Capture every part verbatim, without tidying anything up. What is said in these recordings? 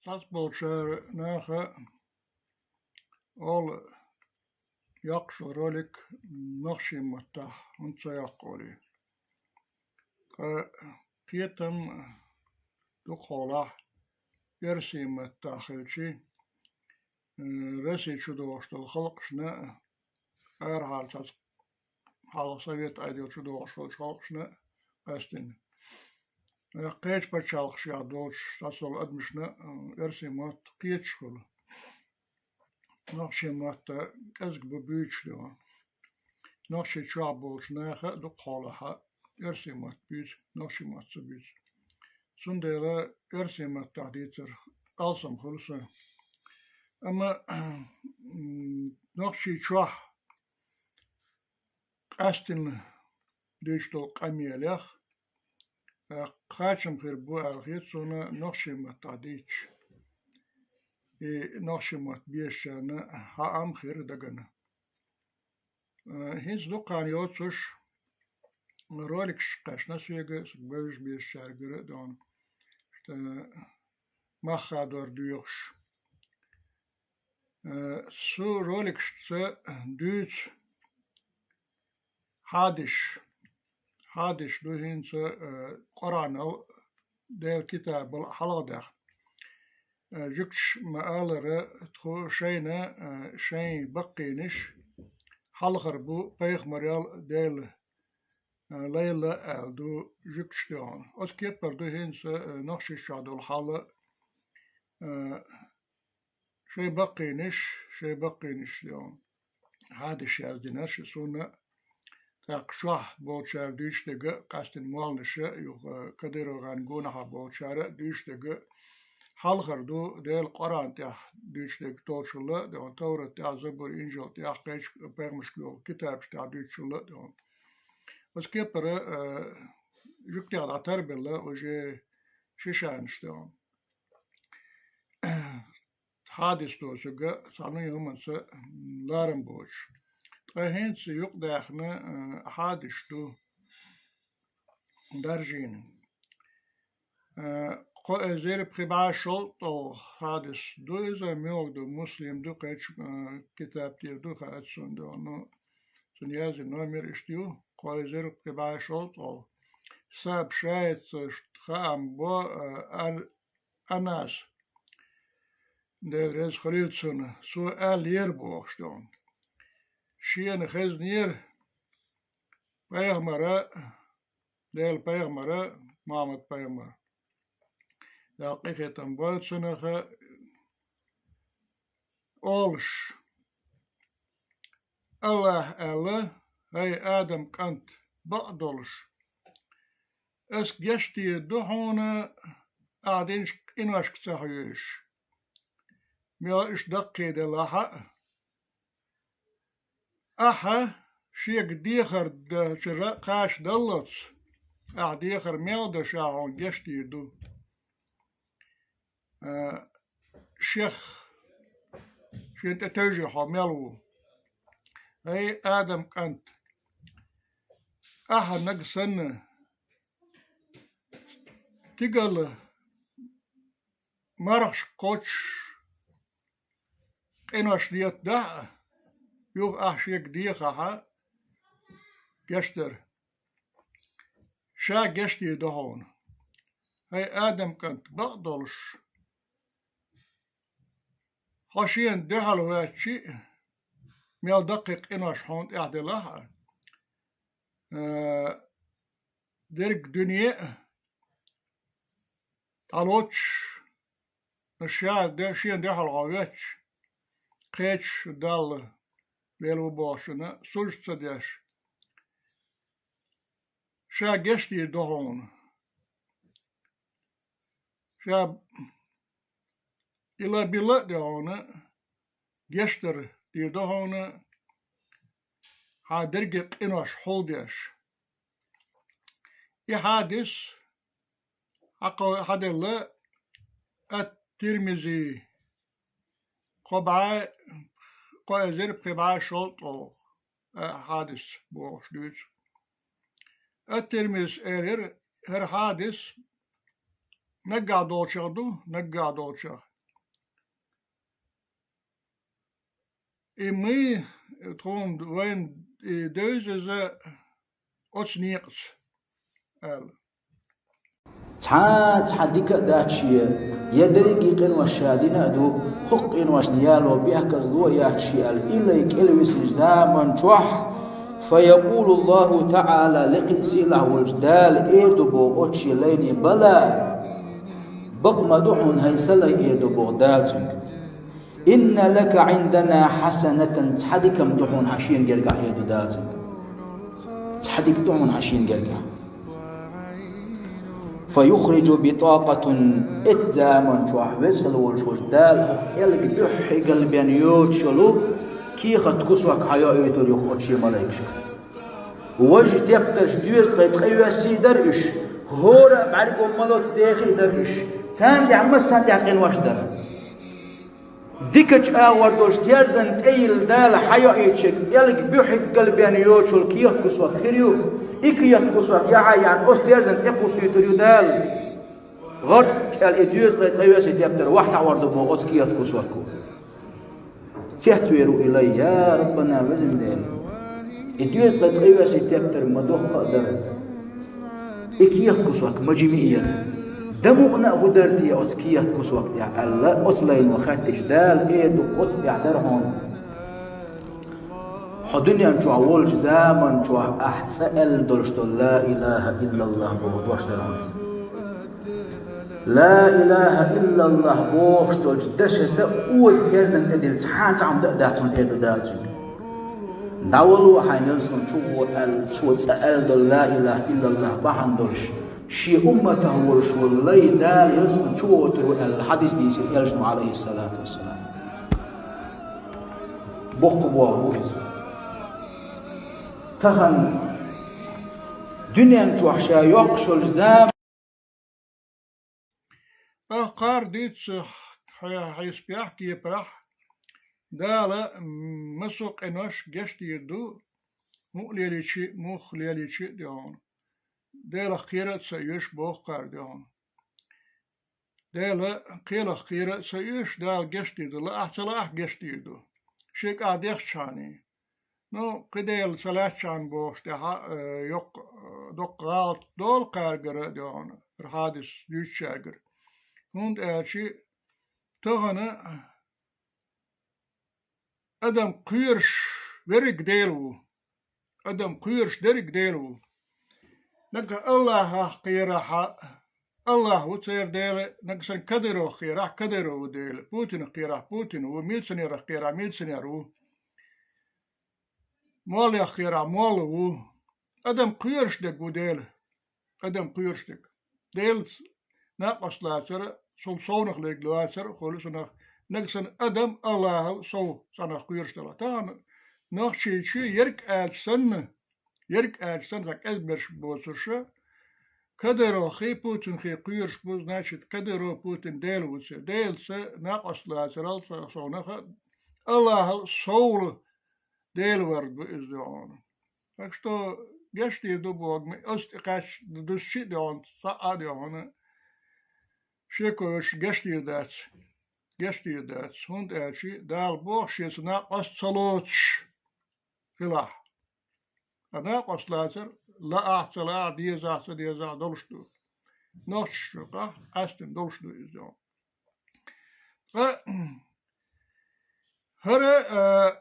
ДӀасаболчара наха оал, йоккхуш ролик нохчийн маттахь хӀунда ца йоккху олий. Ткъа кхетам дукхахьолахь оьрсийн маттахь хилчий, э, Росси чу догӀуш долу халкъашна арахьара цхьацца хьалха совет Ӏедал чу догӀуш долчу халкъашна а къаьстина. Кхечу пачхьалкхашкахь долчу цхьацца долу адамашна а оьрсийн мотт кхеташ хуьлу. Нохчийн мотт кӀезиг бу буьйцуш дела. Нохчийчохь болчу наха а дукхахьолахь оьрсийн мотт буьйцу, нохчийн мотт ца буьйцу. Цундела оьрсийн маттахь дийцар алсам хуьлу сан. Амма, м, Нохчийчохь къаьстина дуьйцуш долу къамелех, э, кхачам хир бу аьлла хета суна нохчийн маттахь дийцча. И нохчийн мотт безачарна хьаам хир дагана. Э, хӀинца дукха хан йоцуш роликаш кхаьчна соьга, сан бевзаш безачаьргара а дона, э, мах хадор доьхуш. Э, цу роликашца дуьйцу хьадисаш. Хьадисаш ду хӀинца, э, Къуръанал, Делан китабал хьалхадаьхна. Э, жуьгташа ма-аллара, тхо шайна, э, шайн баккхийнаш хьалхара бу пайхамарел Дела, э, лайла аьлла ду жуьгташа дела. Оцу кепара ду хӀинца, э, Нохчийчохь долу хьал, э, шайн баккхийнаш, шайн баккхийнаш дела. Хьадисаш яздинарш суна, тӀаккха чохь болчара дуьйцуш дерг а, къаьстина молханаш а, юха Кадыровн гонахь болчара а дуьйцуш дерг а хьалхара ду Делан Къуръан тӀехь дуьйцуш дерг долчул а дела, Товрат тӀехь, Забур, Инжил тӀехь, кхечу пайхамаршка йолу китабаш тӀехь дуьйцучул а дела. Оцу кепара, э, жуьгтех дӀатарбелла уже ши шанаш дела. Хьадис доцург а цхьана а хӀуманца ларам боцуш. Ткъа хӀинца юкъадаьхна, э, хьадисаш ду даржийна. Э, кхо эзар пхи бӀе шовзткъалгӀа хьадис ду иза, муьлха ду, Муслим ду, кхечу, э, китаб тӀера ду, хаьа суна дела. Ну, цуьнан яздина номер иштта ю, кхо эзар пхи бӀе шовзткъалгӀа. Саба шайца хаам бо, э, ар-, Анас, Дела реза хуьлийла цунна, цо аьллера бохуш дела. Шена хезнера пайхамара, Делан пайхамара, Мухьаммад-пайхамар, Дала къинхетам бойла цунах, олуш: АллахӀа аьлла: «ХӀай Адам кӀант, бакъ долуш, ас гечдийр ду хьуна, ахь динчу къиношка ца хьоьжуш, мел уьш даккхий делахь а. Ахьа шега дехар дечуьра кхачадаллалц, ахь дехар мел дан ша хьуна гечдийр ду». А, шех, шена тӀе тевжира хьо мел ву. ХӀай Адам кӀант, ахьа наг санна, стигала мархаш кхочуш къинош летадахь а, юха ахь шега дехахь а гечдар, ша гечдийр ду хьуна. ХӀай Адам кӀант, бакъ долуш, хьо шена дуьхьал ваьччи а, мел даккхий къинош хьуна тӀехь делахь а, а, дерриг дуьне а дӀалоцуш, ша де-, шена дуьхьал хьо ваьчча, кхечу Далла, вел ву бохучунна сужда ца деш, ша гечдийр ду хьуна. Ша илла-билла а де хьуна, гечдар дийр ду хьуна, хьан дерриге къинош хьулдеш. И хьадис хьакхо-, хьаделла ат-Тирмизи, кхо бӀе, кхо эзар пхи бӀе шовзткъалгӀа, а, хьадис бохуш дуьйцу. Ат-Тирмизис элира: «ХӀара хьадис наггахь долчех ду, наггахь долчех. и мы, тхуна вайна и девза иза оцу некъаца, аьлла. Цхьа а цхьа дика а дац шен, я дерриге къинош ша дина а ду, хӀокху къиношна яло бехказло а яц шен аьлла, и лай кӀел висинчу заман чохь, فيقول الله تعالى, лекха а сийлахь волчу Дала эр ду боху оцу шен лайне: بلى, бакъ ма ду хьуна, хӀай сан лай, эр ду боху Дала цуьнга. إن لك عندنا حسنة, цхьа дика-м ду хьуна хьан шена гергахь, эр ду Дала цуьнга. Цхьа дика ду хьуна хьан шена гергахь. فيخرج بطاقة, эцу заман чохь Веза-Хила волуш волчу Дала хӀокху кӀелга буьххье галбен йоцуш йолу кехат кусок хьайоуьйтур ю оцу шен малайкашка. Важа тептарш доьзткъе ткъе йоьссий дара уьш, хӀора а бӀаьрго малоцу дехий дара уьш, царна тӀехь массарна тӀехь къинош дара. Дикачу агӀор долуш терзан тӀе йилла Дала хьайоуьйтуш ерг кӀелга буьххье галбен йоцуш йолу кехат кусок хир ю, и кехат кусок яхьа а яьхьна, оцу терзан тӀе кхуссуьйтур ю Дала. ГӀорч аьлла, и доьзткъе ткъе йоьссий тептар вахьтахь вар ду боху оцу кехат кусоко. Цецвер ву и лай: «Я Раббана, везан Дела, и доьзткъе ткъе йоьссий тептар ма доккха а дара, и кехат кусок ма жима а яра. Дан мукъана а хӀун дара те оцу кехат кусок тӀехь?» аьлла, оцу лайно хаьттича, Дала эр ду: «Оцу тӀехь дара хьуна хьо дуьнен чохь волчу заман чохь ахь цкъа аьлла долуш долу ла илаха иллаллах боху дош дара хьуна. Ла илаха иллаллах бохуш долчу дашца оза терзан тӀе дилла цхьа а цхьа хӀума дан а дац хьуна», эр ду Дала цуьнга. «ДӀавало хьайна ялсамани чу гӀо», аьлла, цо цкъа аьлла долу ла илаха иллаллах бахьана долуш, шен умматах волуш волу лай Дала ялсамани чу гӀоттур ву аьлла, хьадис дийцира элчано, алейхиссалату вассалам. Боккха бохам бу иза. Тахана дуьнен чохь ша йоккхуш йолу зама. Ахкхар дуьйцу хье-, хьесапехь, кепарахь, Дала массо а къинош гечдийр ду, муха лелийчи, муха лелийчи а де хьуна. Делах кхера а ца оьшу боху кхара де хьуна. Дела кхелах кхера а ца оьшу, Дала гечдийр ду, лаахь а ца лаахь а гечдийр ду. Шен кӀа дехчахьана. Ну, кхидерла ца лаьттачхьана бохуш тӀаьхьа, э, йоккха, э, доккха гӀалат долу кхаьргара а де хьуна, хӀара хьадис дуьйцучаьргара. ХӀунда аьлча тахана адам кхоьруш верриг Дела ву. Адам кхоьруш дерриг Дела ву. Нагахь Аллахах кхерахь, Аллах ву церан Дела, нагахь санна Кадыровх кхерахь, Кадыров ву Дела, Путинах кхерахь, Путин ву, милиционерах кхерахь, милиционер ву. Моллех кхерахь, молла ву. Адам кхоьруш дерг ву Дела. Адам кхоьруш дерг. Делаца накъост лацар, цул совнах лерг лацар а хуьлу цунах, нагахь санна адам Аллахал сов цӀанах кхоьруш далахь. Тахана нохчийчу ерг аьлча санна, ерг аьлча санна, цхьа кӀезберш боцурша, Кадыровхий, Путинхий кхоьруш бу, значит, Кадыров, Путин Дела ву церан. Делаца накъост лацарал царах совнаха, Аллахал совла Дела вар бу иза де хьуна. Так что гечдийр ду боху, ма оцу тӀе кхаьчча дузчи а де хьуна, цхьа а де хьуна, шеко йолуш гечдийр дац. Гечдийр дац. ХӀунда аьлча Дала боху шеца накъост ца лоцуш хилахь. Ткъа накъост лацар лаахь а ца лаахь а, дезахь а ца дезахь а долуш ду. Нохчашкахь къаьстина долуш ду иза де хьуна. Ткъа хӀара, а,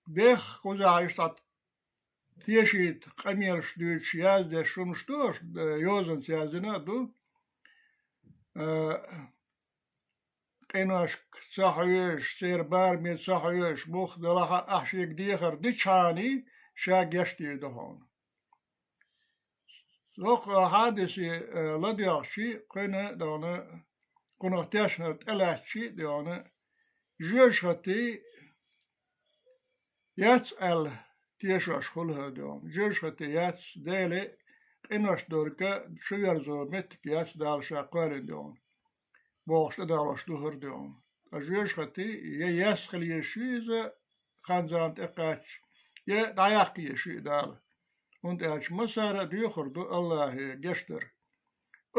дехха кхузахь иштта тешийта къамелаш дуьйцуш яздеш хӀумнаш ду, а, йозанца яздина а ду. А, къиношка ца хьоьжуш, церан бараме ца хьоьжуш, муха далахь а ахь шега дехар дичхьана, ша гечдийр ду хьуна. Цу хьадисе, э, ладоьгӀчи, кхуьнан а де хьуна, кхунах тешнар тӀелаьцчи а де хьуна, жоьжахатий яц аьлла тешош хуьлу хӀара де хьуна. Жоьжахатий яц, Деле къинош дорга чуверзо меттиг яц Дала ша кхоьллина де хьуна. Бохуш тӀедалош ду хӀара де хьуна. Ткъа жоьжахатий я ес хила езаш ю иза, хан-зама тӀекхаьчча, я дӀаяккха езаш ю и Дала. ХӀунда аьлча массара а доьхур ду Аллахе гечдар.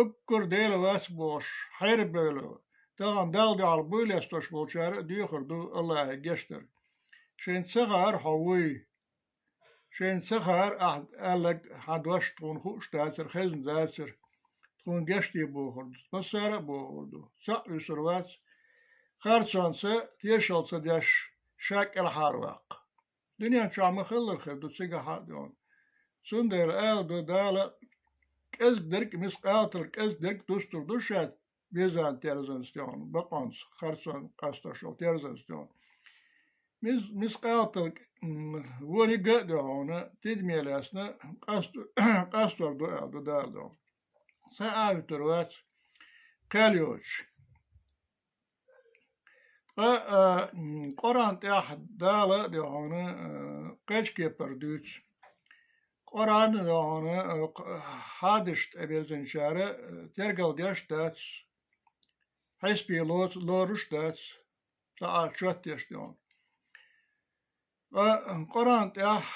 Уггар Дела вац бохуш, хьерабевлла, тахана Далла дуьхьал буй лестош болчара а доьхур ду Аллахе гечдар. Шайна ца хаьара хьо вуй. Шайна ца хаьара ахь аьлларг, хьан дош тхуна хууш дацар, хезна дацар. Тхуна гешт де бохур ду, массара а бохур ду. Цхьаъ вуьсур вац, харцонца тешал ца деш, ша кӀелхьарваккха. Дуьнен чохь ма-хиллара хир ду цигахь а, дуьхьал. Цундела ала ду Дала, кӀезиг дерг, мискъалтал кӀезиг дерг дустур ду ша мизан терзанца, дуьхьал, бакъонца, харцонца къастош йолу терзанца, дуьхьал. Мис-, мискъалтал, м, вониг а, дуьхьал, тидаме лаьцна къаст-, къастор ду ала ду Дала, дуьхьал. Цхьа а вуьтур вац кхел йоцуш. Ткъа, а, м, Къуръан тӀехь Дала, дуьхьал, а, кхечу кепара дуьйцу. Къуръан, дуьхьал, а, кх-, хьадисаш тӀебирзинчара, а, тергал деш дац, хьисапе лоц-, лоруш дац, цхьа а чот деш, дуьхьал. Ткъа Къуръан тӀехь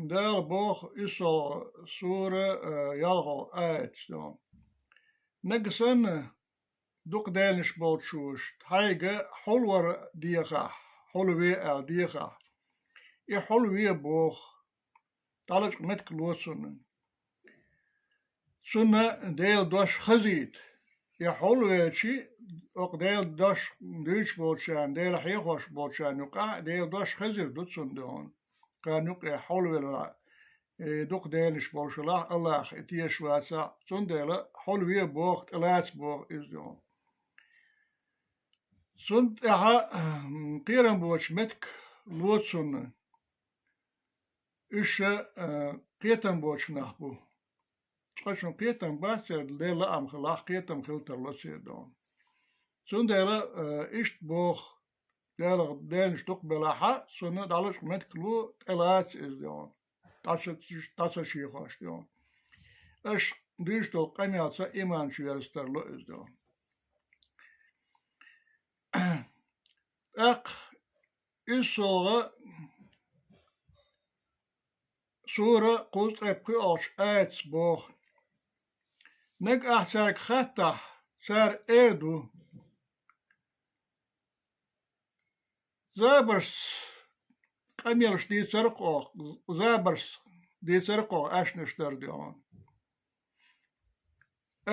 Дала боху, уьссалгӀа сура, а, ялхалгӀа аяташ, дуьхьал. Нагахь санна дукха деланаш болчу ваша, хьайга хьулвар дехахь, хьулве аьлла дехахь, и хьулве боху, дӀалачкъа меттиг ло цунна. Цунна Делан дош хазийта. И хьулвелча, оцу Делан дош дуьйцуш болчарна, Дела хьехош болчарна юкъахь Делан дош хазийр ду цунна, дуьхьал. Кхарна юкъа хьулвелла, э, дукха деланаш болуш велахь, Аллахьах и тешаш вацахь, цундела хьулве боху, тӀелаца боху иза, дуьхьал. Цунна тӀаьхьа, м, кхерам боцу меттиг ло цунна. Уьш, э, кхетам боцу нах бу. Ткъа шуна кхетам бац церан, Делан лаам хилахь, кхетам хила тарло церан, дуьхьал. Цундела, э, иштта боху, Делах деланаш дукха белахь а, цунна дӀалачкъа меттиг ло, тӀелаца иза, дуьхьал. ДӀа ца, дӀа ца шехош, дуьхьал. Аша дуьйцуш долу къамелца иман чу верза тарло иза, дуьхьал. ТӀаккха уьссалгӀа сура кхузткъе пхоьалгӀачу аятца боху: «Нагахь ахь цаьрга хаттахь, цара эр ду: „Забаршца къамелаш дийцара-кх оха, забаршца дийцара-кх оха аьшнаш дар, дуьхьал“.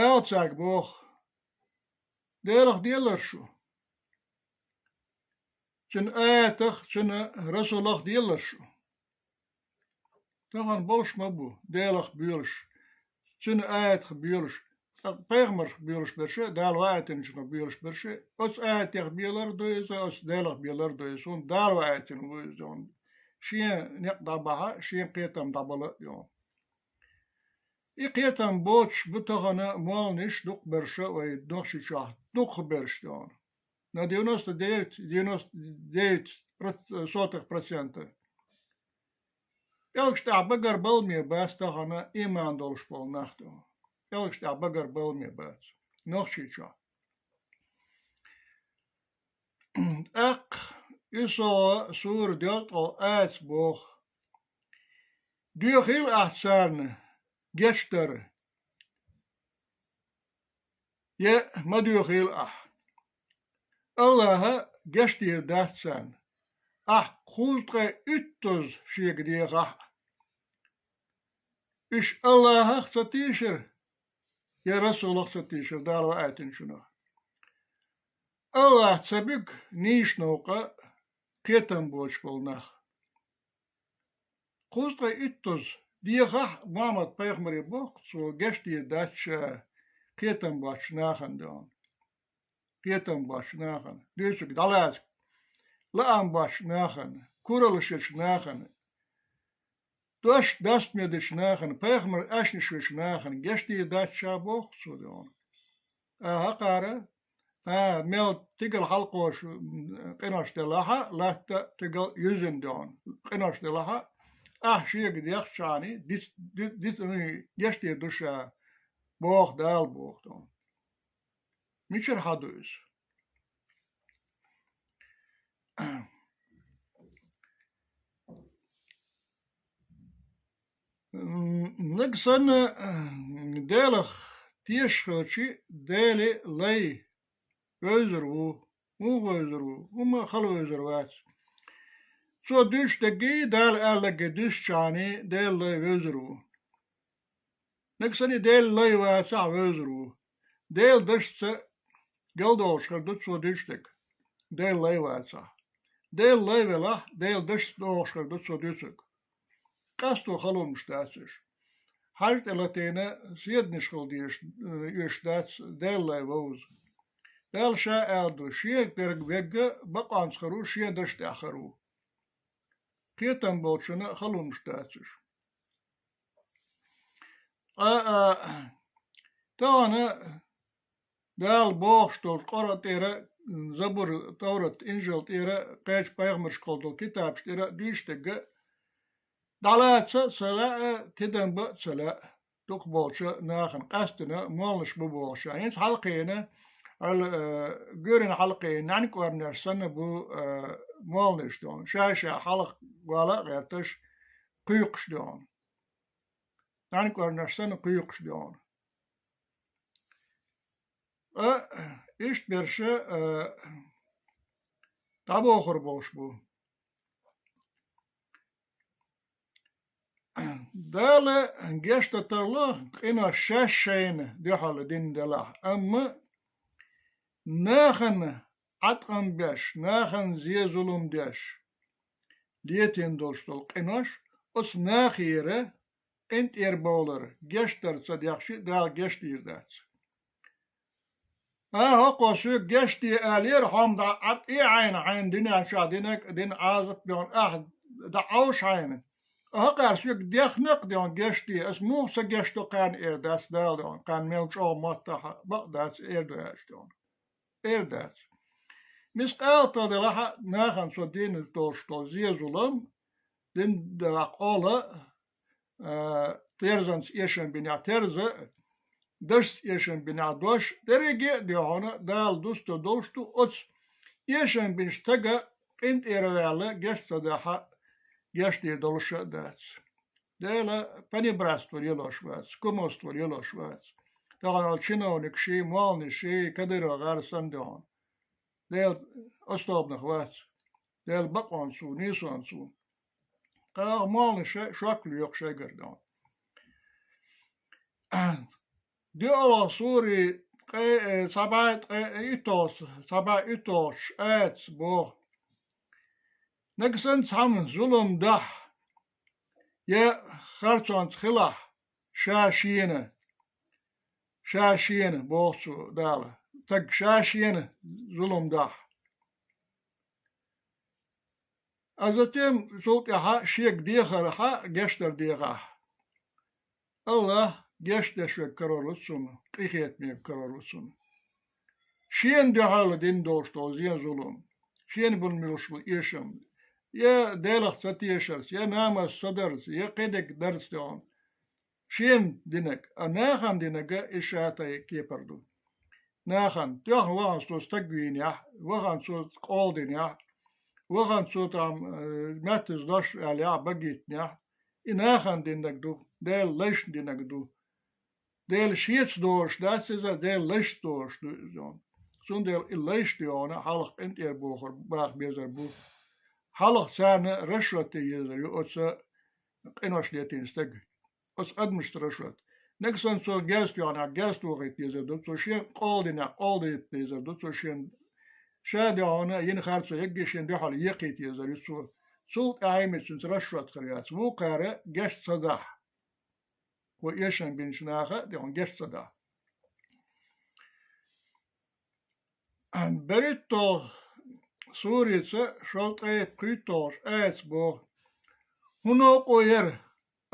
Ала цаьрга боху: „Делах делара шу, Цуьнан аятах, Цуьнан Расулах делара шу“. Тахана болуш ма бу Делах боьлуш, Цуьнан аятах боьлуш, тӀаккха пайхамарх боьлуш берш а, Дала ваийтинчунах боьлуш берш а. Оцу аятех белар а ду иза, оцу Делах белар а ду иза, хӀунда Дала ваийтина ву иза, хӀунда шен некъ дӀабахьа, шен кхетам дӀабала а йолу. И кхетам боцуш бу тахана молланаш дукха берш а вай Нохчийчохь, дукха берш, дуьхьал. На девяносто девять, девяносто девять проц-, сотых процента. ПӀелгаш тӀехь багарбалламе бац тахана иман долуш болу нах, дуьхьал. ПӀелгаш тӀехь багарбалламе бац Нохчийчохь. ТӀаккха уьссалгӀа сура доьзткъалгӀа аятца боху: «Доьхийла ахь царна гечдар, я ма доьхийла ахь. Аллаха гечдийр дац царна, ахь кхузткъе уьттазза шега дехахь а». Уьш Аллахах ца тийшира, я Расулах ца тийшира, Дала ваийтинчунах. Аллах ца буьгу нийса новкъа кхетам боцуш болу нах. Кхузткъе уьттазза дехахь а, Мухьаммад-пайхамаре боху, цо гечдийр дац ша кхетам боцучу нахана, дуьхьал. Кхетам боцучу нахана, дуьйцург дӀалаца, лаам боцучу нахана, кураллаш ечу нахана, дош дастаме дечу нахана, пайхамаран аьшнаш вечу нахана гечдийр дац ша боху цо, дуьхьал. Ахьа кхара, а, мел тигал хьалкхошу, м, къинош делахь а, латта тигал юьззина, дуьхьал, къинош делахь а, ахь шега дехча, диц-, ди-, диц-, гечдийр ду ша боху Дала, боху, дуьхьал. Мичара хьал ду иза? Нагахь санна Делах тешаш хилча, Делан лай вевзар ву, хӀун вевзар ву, хӀумма а хала вевзар вац. Цо дуьйцуш дерг а, Дала аьлларг а дуьйцучарна Делан лай вевзар ву. Нагахь санна Делан лай вацахь, вевзар ву. Делан дашца галдолуш хир ду цо дуьйцуш дерг, Делан лай вацахь. Делан лай велахь, Делан дашца догӀуш хир ду цо дуьйцург. Къасто халонаш дац уьш. Хьаж тӀе латийна седанаш хила дезаш, э, оьшуш дац Делан лай вовза. Дала Ша аьлла ду: «Шен дерг верг бакъонца хир ву, шен дашца тӀехь хир ву». Кхетам болчунна халонаш дац уьш. Ткъа, а, тахана Дала бохуш долчу Къуръан тӀера, Забур, Таврат, Инжил тӀера, кхечу пайхамаршкахула долу китабаш тӀера дуьйцуш дерг а, дӀалаца а ца лаьа, тидам бан а ца лаьа, дукхахболчу нахана къаьсттина молханаш бу бохуш. ХӀинца хьалакхиъна, хьал-, э, гуьйрана хьалакхиъна нӀаьнакӀорнеш санна бу, э, молханаш дохьуна. Ша-ша хьалха вала а гӀерташ, кхуьйкхуш дохьуна. НӀаьнакӀорнеш санна кхуьйкхуш дохьуна. Ткъа иштта берш, а, дӀабохур болуш бу. Дала гечдан тарло къинош шаьш шайна дуьхьал дина делахь, амма нахана Ӏаткъам беш, нахана зе-зулам деш, летийна долуш долу къинош оцу нахера къинтӀера бовлар, гечдар ца дехча, Дала гечдийр дац. А, хӀокхо соьга гечде алера, хьо-м дӀа Ӏад а Ӏайна, хьайна дуьнен чохь динарг а, дина Ӏазап а дохьуна, ахь дӀа Ӏовш хьайна. Ткъа хӀокхара соьга дехнарг а дохьуна гечде, ас муха ца гечдо кхарна эр дац Дала дохьуна, кхарна мел чӀогӀа моттахь а бакъ дац эр ду аьлча дохьуна. Эр дац. Мискъал тал делахь а, нахана цо дина долуш долу зе-зулам, дина делахь къола, а, терзанца эшам бинехь терза, дашца эшам бинехь дош, дерриге а дуьхьал Дала дуста долуш ду, оцу эшам бинчу стага къинтӀера ваьлла геч ца дахь а, гечдийр долуш а дац. Дела понебратство лелош вац, кумовство лелош вац. Тахана олу чиновникаший, молханаший, Кадыров гӀар санна дохьуна. Дела особенных вац. Дела бакъонца ву, нийсонца ву. Ткъа молханаш шок лоьху шайгара дохьуна. ДоьалгӀа сури ткъе, э, цхьа бӀе ткъе, э, уьтталгӀа, цхьа бӀе уьтталгӀачу аятца боху: «Нагахь санна цхьамма зулам дахь, я харцонца хилахь, ша шена, ша шена, боху цо Дала, стаг ша шена зулам дахь». А затем цул тӀаьхьа шега дехархьа гечдар дехахь, АллахӀ гечдеш верг карор ву цунна, къинхетаме верг карор ву цунна. Шена дуьхьал дина долуш долу зен-зулам, шена бун муьлш бу эшам, я Делах ца тешарца, я намаз ца дарца, я кхидерг дарца дохьуна. Шена динарг, а нахана динарг а и ша тайна кепара ду. Нахана, тоьхна вахана цо стаг вийнехь, вахана цо къола динехь, вахана цо там, э, маьттаза дош аьллехь, багийтинехь, и нахана динарг ду, Дела лайшна динарг ду. Дела шеца догӀуш дац иза, Дела лайшца догӀуш ду иза. Цундела и лайш догӀуна хьалха къинтӀера бохур баха безар бу. Хьалха царна расчет де езар ю оцу къинош летийна стаг. Оцу адамашца расчет. Нагахь санна цо герз тоьхнехь герз тохийта дезар ду, цо шен къола динехь къола дайта дезар ду, цо шен ша дуьхьал йина харцо егги шен дуьхьал екхийта езар ю цо. Цул тӀаьхьа мича цуьнца расчет хир яц. Вукхара геч ца дахь. Кхо эшам бинчу наха а дуьхьал геч ца дахь. БерхӀитталгӀа сурица шовзткъе пхийтталгӀачу аятца боху: «ХӀун новкъа яра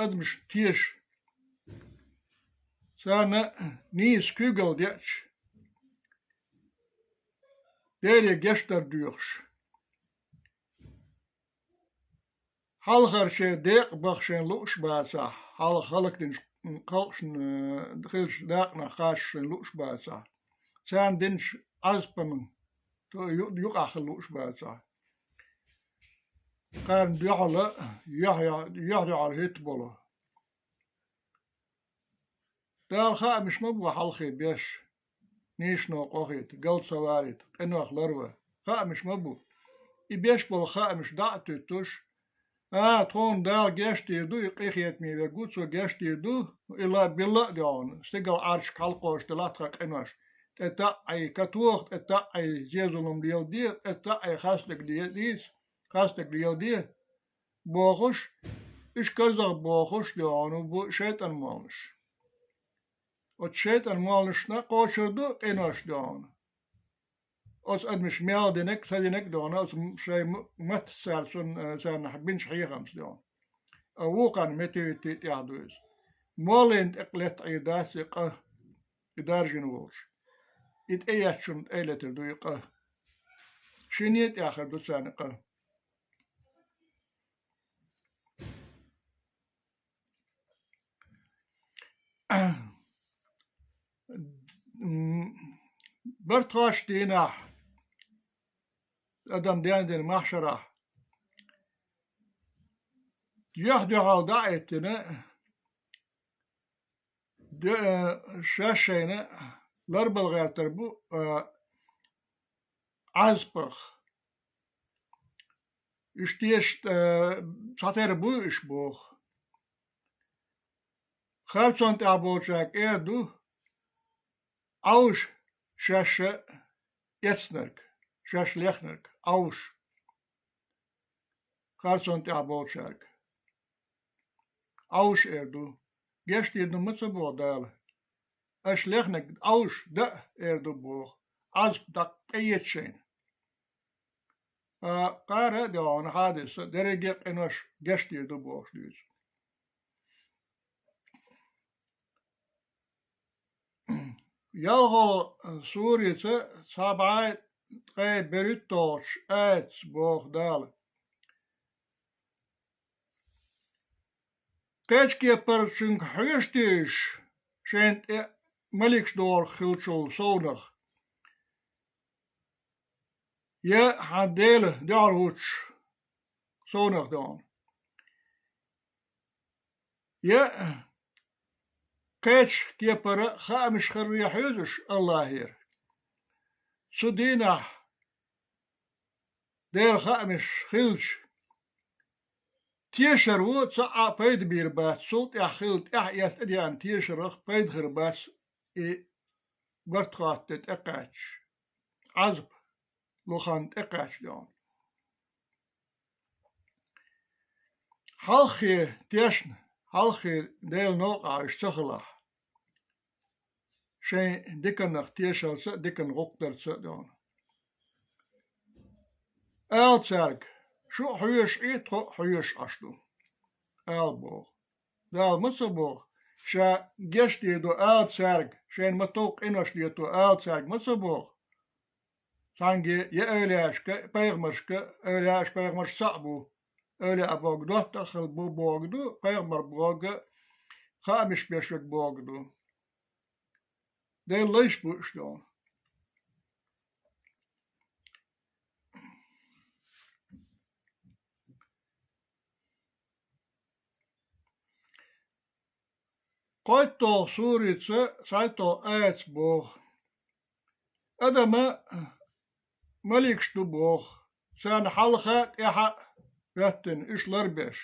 адамаш теша, царна нийса куьйгалла деача, Деле гечдар доьхуш?» Хьалхара шайн декъа баха шайн лууш бацахь, хьалха хӀаллакдинчу халкъашна, э, хиллачу дакъанах кхача шайн лууш бацахь, царна динчу Ӏазапан то ю-, юкъахь хила лууш бацахь, кхарна дуьхьала юьхь-, юьхь-, юьхь-дуьхьал хӀитта болу. Дала хаамаш ма бу хьалхе беш, нийсо къохийта, гал ца валийта, къинойх ларван. Хаамаш ма бу. и беш болу хаамаш дӀа а туьттуш, а, тхуна Дала гечдийр ду, и къинхетаме верг ву, цо гечдийр ду, и ла-, билла а де хьуна, стигала Ӏарчу хьалакхочуш делахь тхан къинош, тӀе таӀий, катоха тӀе таӀий, зе-зулам леладе, тӀе таӀий, хастаг ле-, дийца, хастаг леладе, бохуш, уьш карзах бохуш де хьуна бу шайтӀан молланаш. Оцу шайтӀан молланашна кхочур ду къинош де хьуна. Оцу адамаш мел динарг, ца динарг а дохуна, оцу м-, шайн м-, маттаца цара цунна, э, царна бинчу хьехамца дохуна. А вукхарна метеоритийн тӀехь ду иза. Моллина тӀе летта Ӏийр дац и къа, и даржийна волчу. И тӀеэцначунна тӀе а летар ду и къа. Шинне а тӀехь хир ду царна къа. М, бартхошна дийнахь, адам денна дина махьшарахь, юьхь-дуьхьал дӀа а хӀиттина, де-, э, шаьш шайна ларбала гӀертар бу, э, Ӏазапах. Уьш теша, э, цхьатера буй уьш боху. Харцонна тӀехь болчаьрга эр ду, Ӏовша шаьш эцнарг, шаьш лехнарг, Ӏовша. Харцонна тӀехь болчаьрга. Ӏовша эр ду. Гечдийр ду ма ца боху Дала. Аша лехнарг Ӏовша, даа эр ду боху. Ӏазап даккха тӀеэца шайна. А, къара а де хьуна хьадиса, дерриге а къинош гечдийр ду бохуш дуьйцу. Ялхо сурица цхьа бӀе ткъе берхӀитталгӀачу аятца боху Дала. Кхечу кепарчуьнга хьоьжуш те уьш, шайна тӀе маликаш догӀург хиллачул совнах? Я хьан Дела дуьхьал хӀуттуш совнах дохуна? Я кхечу кепара хаамаш хиларе хьоьжуш Аллахьера? Цу дийнахь Делан хаамаш хилча, тешар ву, цхьа а пайда бийр бац, цул тӀаьхьа хилла тӀаьхьа эцна тӀедеана тешарах пайда хир бац и барт хатта тӀекхаьчча, Ӏазап лу хан тӀекхаьчча дохуна. Хьалххе тешна, хьалххе Делан новкъахь уьш ца хилахь, шайн диканах тешалца а, дикан гӀуллакх дарца а дохуна. Ала цаьрга: шу а хьоьжуш Ӏе, тхо а хьоьжуш Ӏаш ду, ала боху. Дала ма ца боху, ша гечдийр ду ала цаьрга, шайна ма-тов къинош лето ала цаьрга ма ца боху. Цхьаьнгге я эвлаяашка, пайхамаршка, эвлаяаш, пайхамарш цхьаъ бу. Эвлаяъ бохург доттагӀа хилла бу бохург ду, пайхамар бохург хаамаш беш верг бохург ду. Делан лайш бу уьш дохуна. КхойтталгӀа сурица цхьайтталгӀа аятца боху. Адама маликаш ду боху, царна хьалха а, тӀаьхьа а хӀоьттина, уьш ларбеш,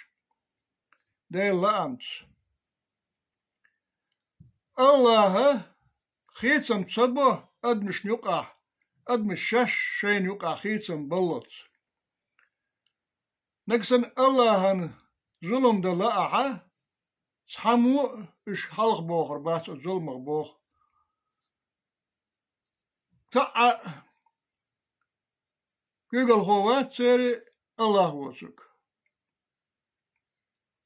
Делан лаамца. Аллахьа хийцам ца бо адамашна юкъахь, адамаш шаьш шайна юкъахь хийцам баллалц. Нагахь санна Аллахьан зулам дан лаахь, цхьаммо а уьш хьалха бохур бац оцу зуламах боху. Цхьа а куьйгалхо вац церан Аллахь воцург.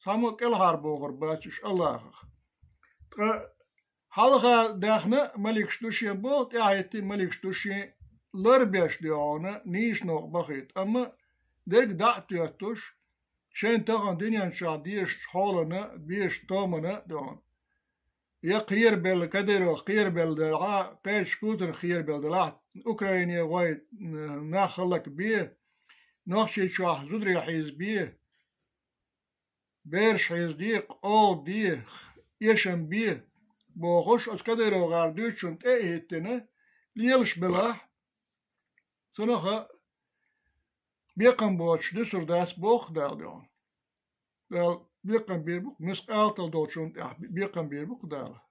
Цхьаммо а кӀелхьара бохур бац уьш Аллахьах. Ткъа хьалха даьхна а маликаш ду шен боху, тӀаьхьа хӀиттина а маликаш ду шен ларбеш де хьуна, нийса новкъа бахийта. Амма дерг дӀа а тоьттуш, шайна тахана дуьнен чохь дезачу хьолана, безачу томана а де хьуна. Я кхерабелла, Кадыровх кхерабелла делахь, кхечу Путинах кхерабелла делахь, Украине гӀой нах хӀаллакбе, Нохчийчохь зударий хьийзабе, бераш хьийзаде, къолгӀа де, эшам бе бохуш, оцу КадыровгӀара дуьйцучунна тӀе а хӀиттина, лелаш белахь, цунах а бекхам боцуш дуьсур дац боху Дала дуьхьал. Дала бекхам бийр бу-кх, мискъалтал долчунна тӀехь бекхам бийр бу-кх Дала.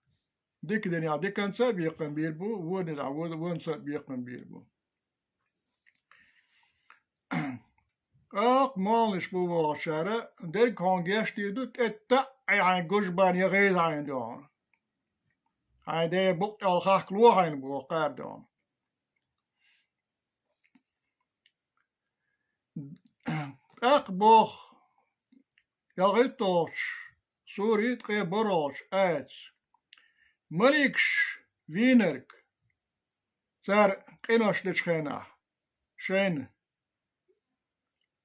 Дика динехь диканца а бекхам бийр бу, вон динехь вон-, вонца а бекхам бийр бу. ТӀаккха молланаш бу бохучара, дерриг хьуна гечдийр ду, тӀе таӀий хьайн гуш бан я гӀайза хьайна дуьхьал. Хьайн ден букъ тӀехула хахкало хьайна боху кхара дуьхьал. ТӀаккха боху, ялхитталгӀачу сури ткъе борхӀалгӀачу аятца. Маликаш вийнарг, цара къинош дечу хенахь, шайна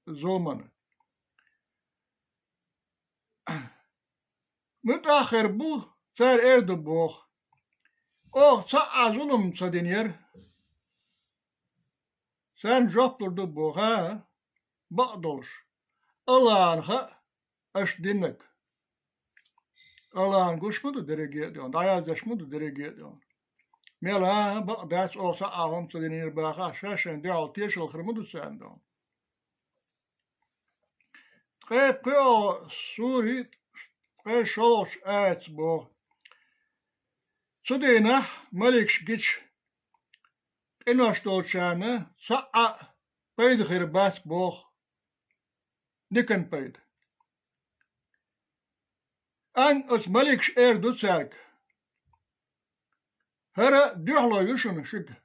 зуламан. МуьтӀахь хир бу, цара эр ду боху: «Оха цхьа а зулам ца динера». Царна жоп лур ду боху: «ХӀан, бакъ долуш, Аллахьна хаьа аша динарг. Аллахьна гуш ма ду дерриге а дуьхьал, дӀаяздеш ма ду дерриге а дуьхьал. Мел, хӀан, бакъ дац, оха цхьа а хӀума ца динера бахахь, ша шайн дуьхьал тешалла хир ма ду царна дуьхьал». Ткъе пхоьалгӀа сури, ткъе шолгӀачу аятца боху: «Цу дийнахь маликаш гича, къинош долчарна цхьа а пайда хир бац боху, дикан пайда». Ан оцу маликаш эр ду цаьрга: «ХӀара дуьхьало ю шуна шуьга,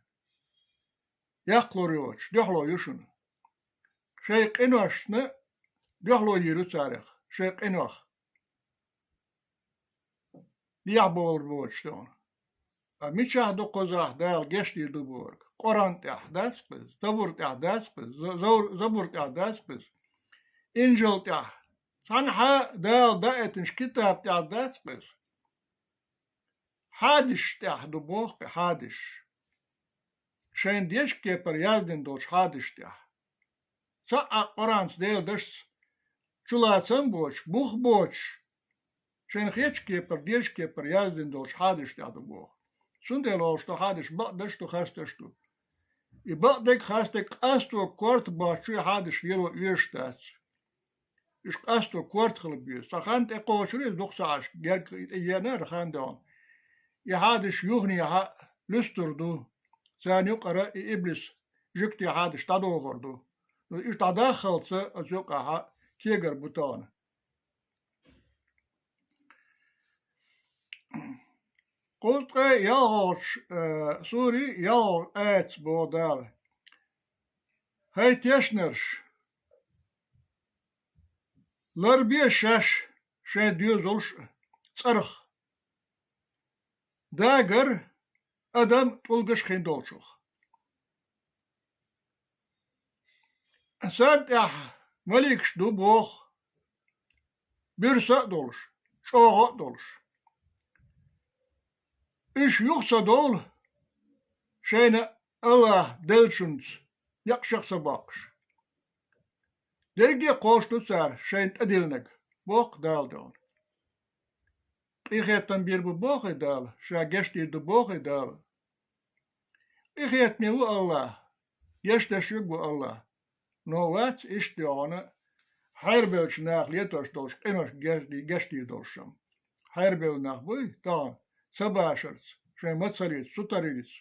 яккхалур йоцуш, дуьхьало ю шуна. Шайн къиношна дуьхьало йийр ю царах, шайн къинойх дехьабовлар боцуш дуьхьал». А мичахь ду кхузахь Дала гечдийр ду бохург? Къуръан тӀехь дац-кх иза, Забур тӀехь дац-кх иза, за-, заур-, Забур тӀехь дац-кх иза, Инжил тӀехь, цхьанхьа Дала даийтинчу китаб тӀехь дац-кх иза. Хьадисаш тӀехь ду боху-кх и, хьадисаш. Шайна дечу кепара яздина долчу хьадисаш тӀехь. Цхьа а Къуръанца, Делан дашца чулацам а боцуш, бух а боцуш, шайна хетачу кепара, дезачу кепара яздина долчу хьадисаш тӀехь ду боху. Цундела олуш ду, хьадисаш бакъдерш а ду, хастарш а ду. И бакъдерг а, хастарг а къасто корта боцчу и хьадисаш лело оьшуш дац. Уьш къасто корта хила беза. Цхьа хан тӀекхочур иза дукха ца Ӏаш, герга и тӀееанара хан дона. И хьадисаш юханехьа луьстур ду. Царна юкъара и иблис жуьгтий хьадисаш дӀадохур ду. Ну, уьш дӀадаххалца оцу юкъахьа кегар бу тахана. Кхузткъе ялхалгӀачу, э, сури ялхалгӀачу аятца боху Дала: «ХӀай тешнарш, ларбе шаьш шайн доьзалш а цӀарах, дагар адам тӀулгаш а хин долчух». Царна тӀехь маликаш ду боху, буьрса а долуш, чӀогӀа а долуш. Уьш юха ца довла, шайна Аллахь деллачунца некъ шех ца боккхуш. Дерриге а кхочуш ду цара шайна тӀедиллинарг, боху Дала дуьхьал. Къинхетам бийр бу боху-кх Дала, ша гечдийр ду боху-кх Дала. Къинхетаме ву Аллахь, гечдеш верг ву Аллахь. Но вац иштта дуьхьал хьербеллачу наха летош долчу къиношна гечди-, гечдийр долуш-м. Хьербелла нах буй тахана, ца башарца, шайн мацаллица, сутараллица.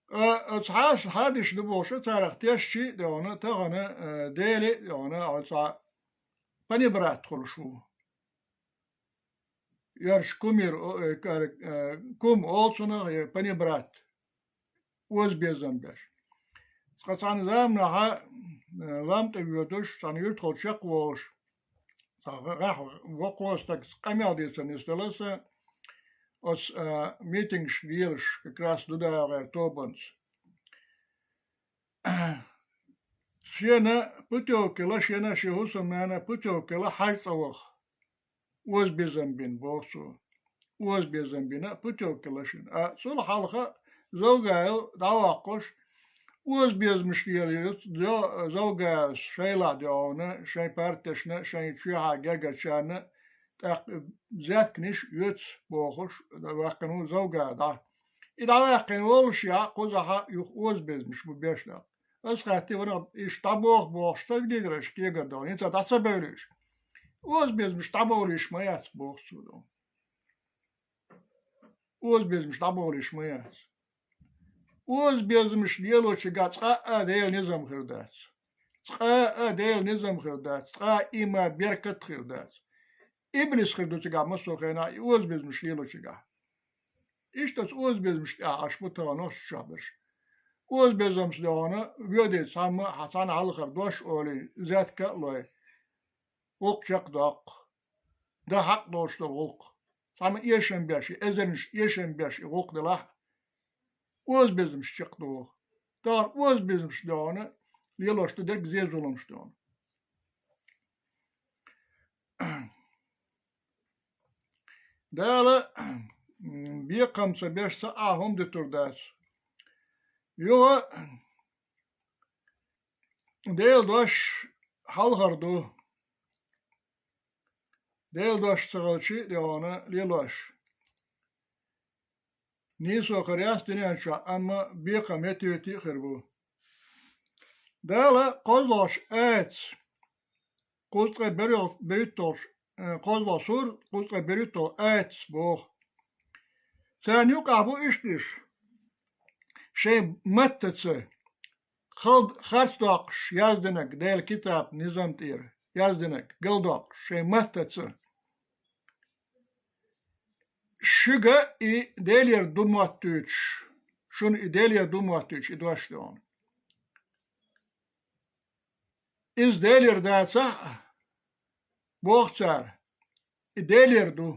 А, оцу хьа-, хьадисаш ду бохуш а царах тешча а дуьхьал, тахана, а, Дела а дуьхьал, оцу цхьа панибрат хуьлуш ву. Ярш кумир, о, э, кар-, э, кум олу цунах, я панибрат, озабезам беш. Цкъа цхьана заманахьа, э, лам тӀе воьдуш, цхьана юьртахула чекхволуш, цхьа гӀа-, гӀехь воккхо стаг къамел дийцар нисделла сан, оцу, э, митингаш лелаш, как раз ДудагӀера тобанца. Шена путёвка йилла, шена шен хӀусамнана путёвка йилла хьаьж цӀа ваха. Озабезам бина, боху цо. Озабезам бина, путёвка йилла шена. А цул хьалха Завгаев дӀаваккхуш, озабезамаш лелийра Зо-, Завгаевс шайлахь дуьхьал, шайн партешна, шайн чоьхьа гергарчарна, тӀаккха зеткнаш оьцу бохуш, ваьккхина ву Завгаев дӀа. И дӀаваьккхина воллушехь, кхузахьа юха озабезамаш бу беш даккха. Ас хаьттий ванах, иштта дӀабоху бохуш, ца вигира аша кегар доху, хӀинца дӀа ца бевлла уьш. Озабезамаш дӀабовлийш ма яц боху цо. Озабезамаш дӀабовлийш ма яц. Озабезамаш лелочигахь цкъа а Делан низам хир дац. Цкъа а Делан низам хир дац. Цкъа а ийман беркат хир дац. Иблис хир ду цигахь массо а хенахь и озабезамаш лелочигахь. Иштта оцу озабезамаш тӀехь Ӏаш бу тахана нохчашах берш. Озабезамца дуьхьал воьдий цхьамма а, цхьана хьалхара дош олий, зетка а лой, гӀуллакх чекхдоккху. Дан хьакъ долуш долу гӀуллакх. Цхьамма эшам беш, эзарнаш эшам беш и гӀуллакх делахь а, озабезамаш чекхдоху. Тахана озабезамаш дуьхьал лелош ду дерг зен-зуламаш дуьхьал. Дала, м, бекхам ца беш цхьа а хӀума дитур дац. Юха Делан дош хьалхара ду. Делан дош ца хилча а дуьхьал лелош. Нийсо хир яц дуьнен чохь, амма бекхам хӀетте-хӀетте а хир бу. Дала кхозлагӀчу аятца, кхузткъе берхӀ-, берхӀитталгӀа, э, кхозлагӀа сура, кхузткъе берхӀитталгӀа аятца боху. Царна юкъахь бу иштта уьш, шайн маттаца, халд-, харцдоккхуш яздинарг, Делан китаб низам тӀера яздинарг, галдоккхуш шайн маттаца. Шуьга и Делера ду моттуьйтуш, шуна и Делера ду моттуьйтуш, и дош дуьхьал. Иза Делера дацахь а, боху цара, и Делера ду.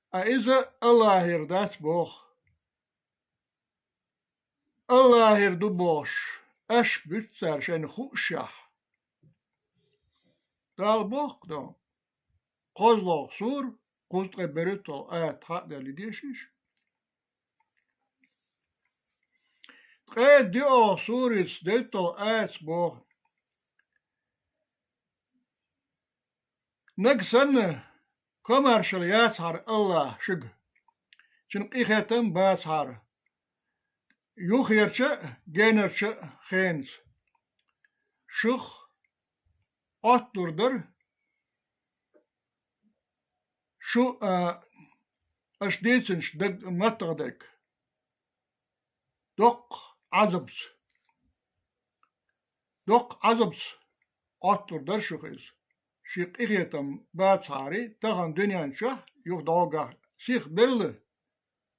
Ткъа иза Аллахьера дац боху. Аллахьера ду бохуш, аша буьту цара шайна хуушшехь. Дала боху-кх, кхозлагӀа сура, кхузткъе берхӀитталгӀа аят хьа а делла дешийша. Ткъе доьалгӀа сурица, дейтталгӀа аятца боху. Нагахь санна комаьршалла яцахьара Аллахь шуьга, цуьнан къинхетам бацахьара, юххерчу а, генарчу а хенаца, шух Ӏотталур дара шу, а, аша дийцинчу даг-, маттах дерг. Доккха Ӏазапца. Доккха Ӏазапца Ӏотталур дара шух иза. Шен къинхетам бацахьара, тахана дуьнен чохь, юха дӀогахь сихбелла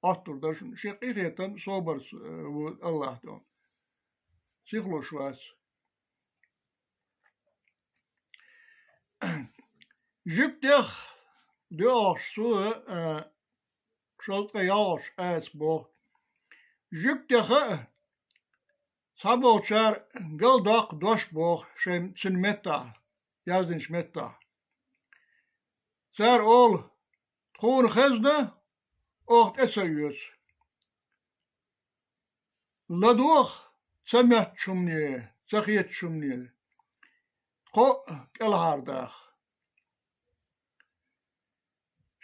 Ӏотталур дара шуна. Шен къинхетам, собарца, э, ву Аллахь тӀе. Сихлуш вац. Жуьгтех доьалгӀачу сура, а, шовзткъе ялхалгӀачу аятца боху. Жуьгтеха а цхьаболчара галдоккху дош боху шайн цуьнан меттахь, яздинчу меттахь. Цара олу: «Тхуна хезна, оха тӀе ца оьцу». ЛадогӀа ца моьттучу хӀумане, ца хетачу хӀумане, тхо а кӀелхьардаха.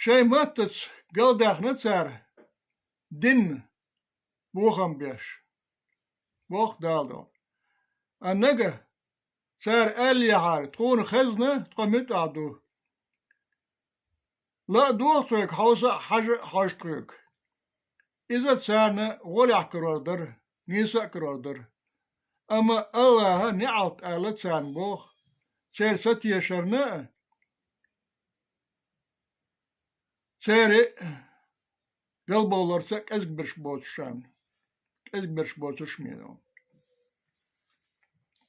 Шайн маттаца галдаьхна цара, динна бохам беш, боху Дала. Ткъа нагахь цара аьллехьара: «Тхуна хезна, тхо муьтӀахь ду». Ла а доху тхоьга, хьовса а, хьажа а хьожу тхоьга. Иза царна гӀолехь карор дара, нийса а карор дара. Амма Аллаха неӀалт аьлла царна боху, церан сатешарна а, церан галбовларца а кӀезгберш боцушарна. КӀезгберш боцурш мено.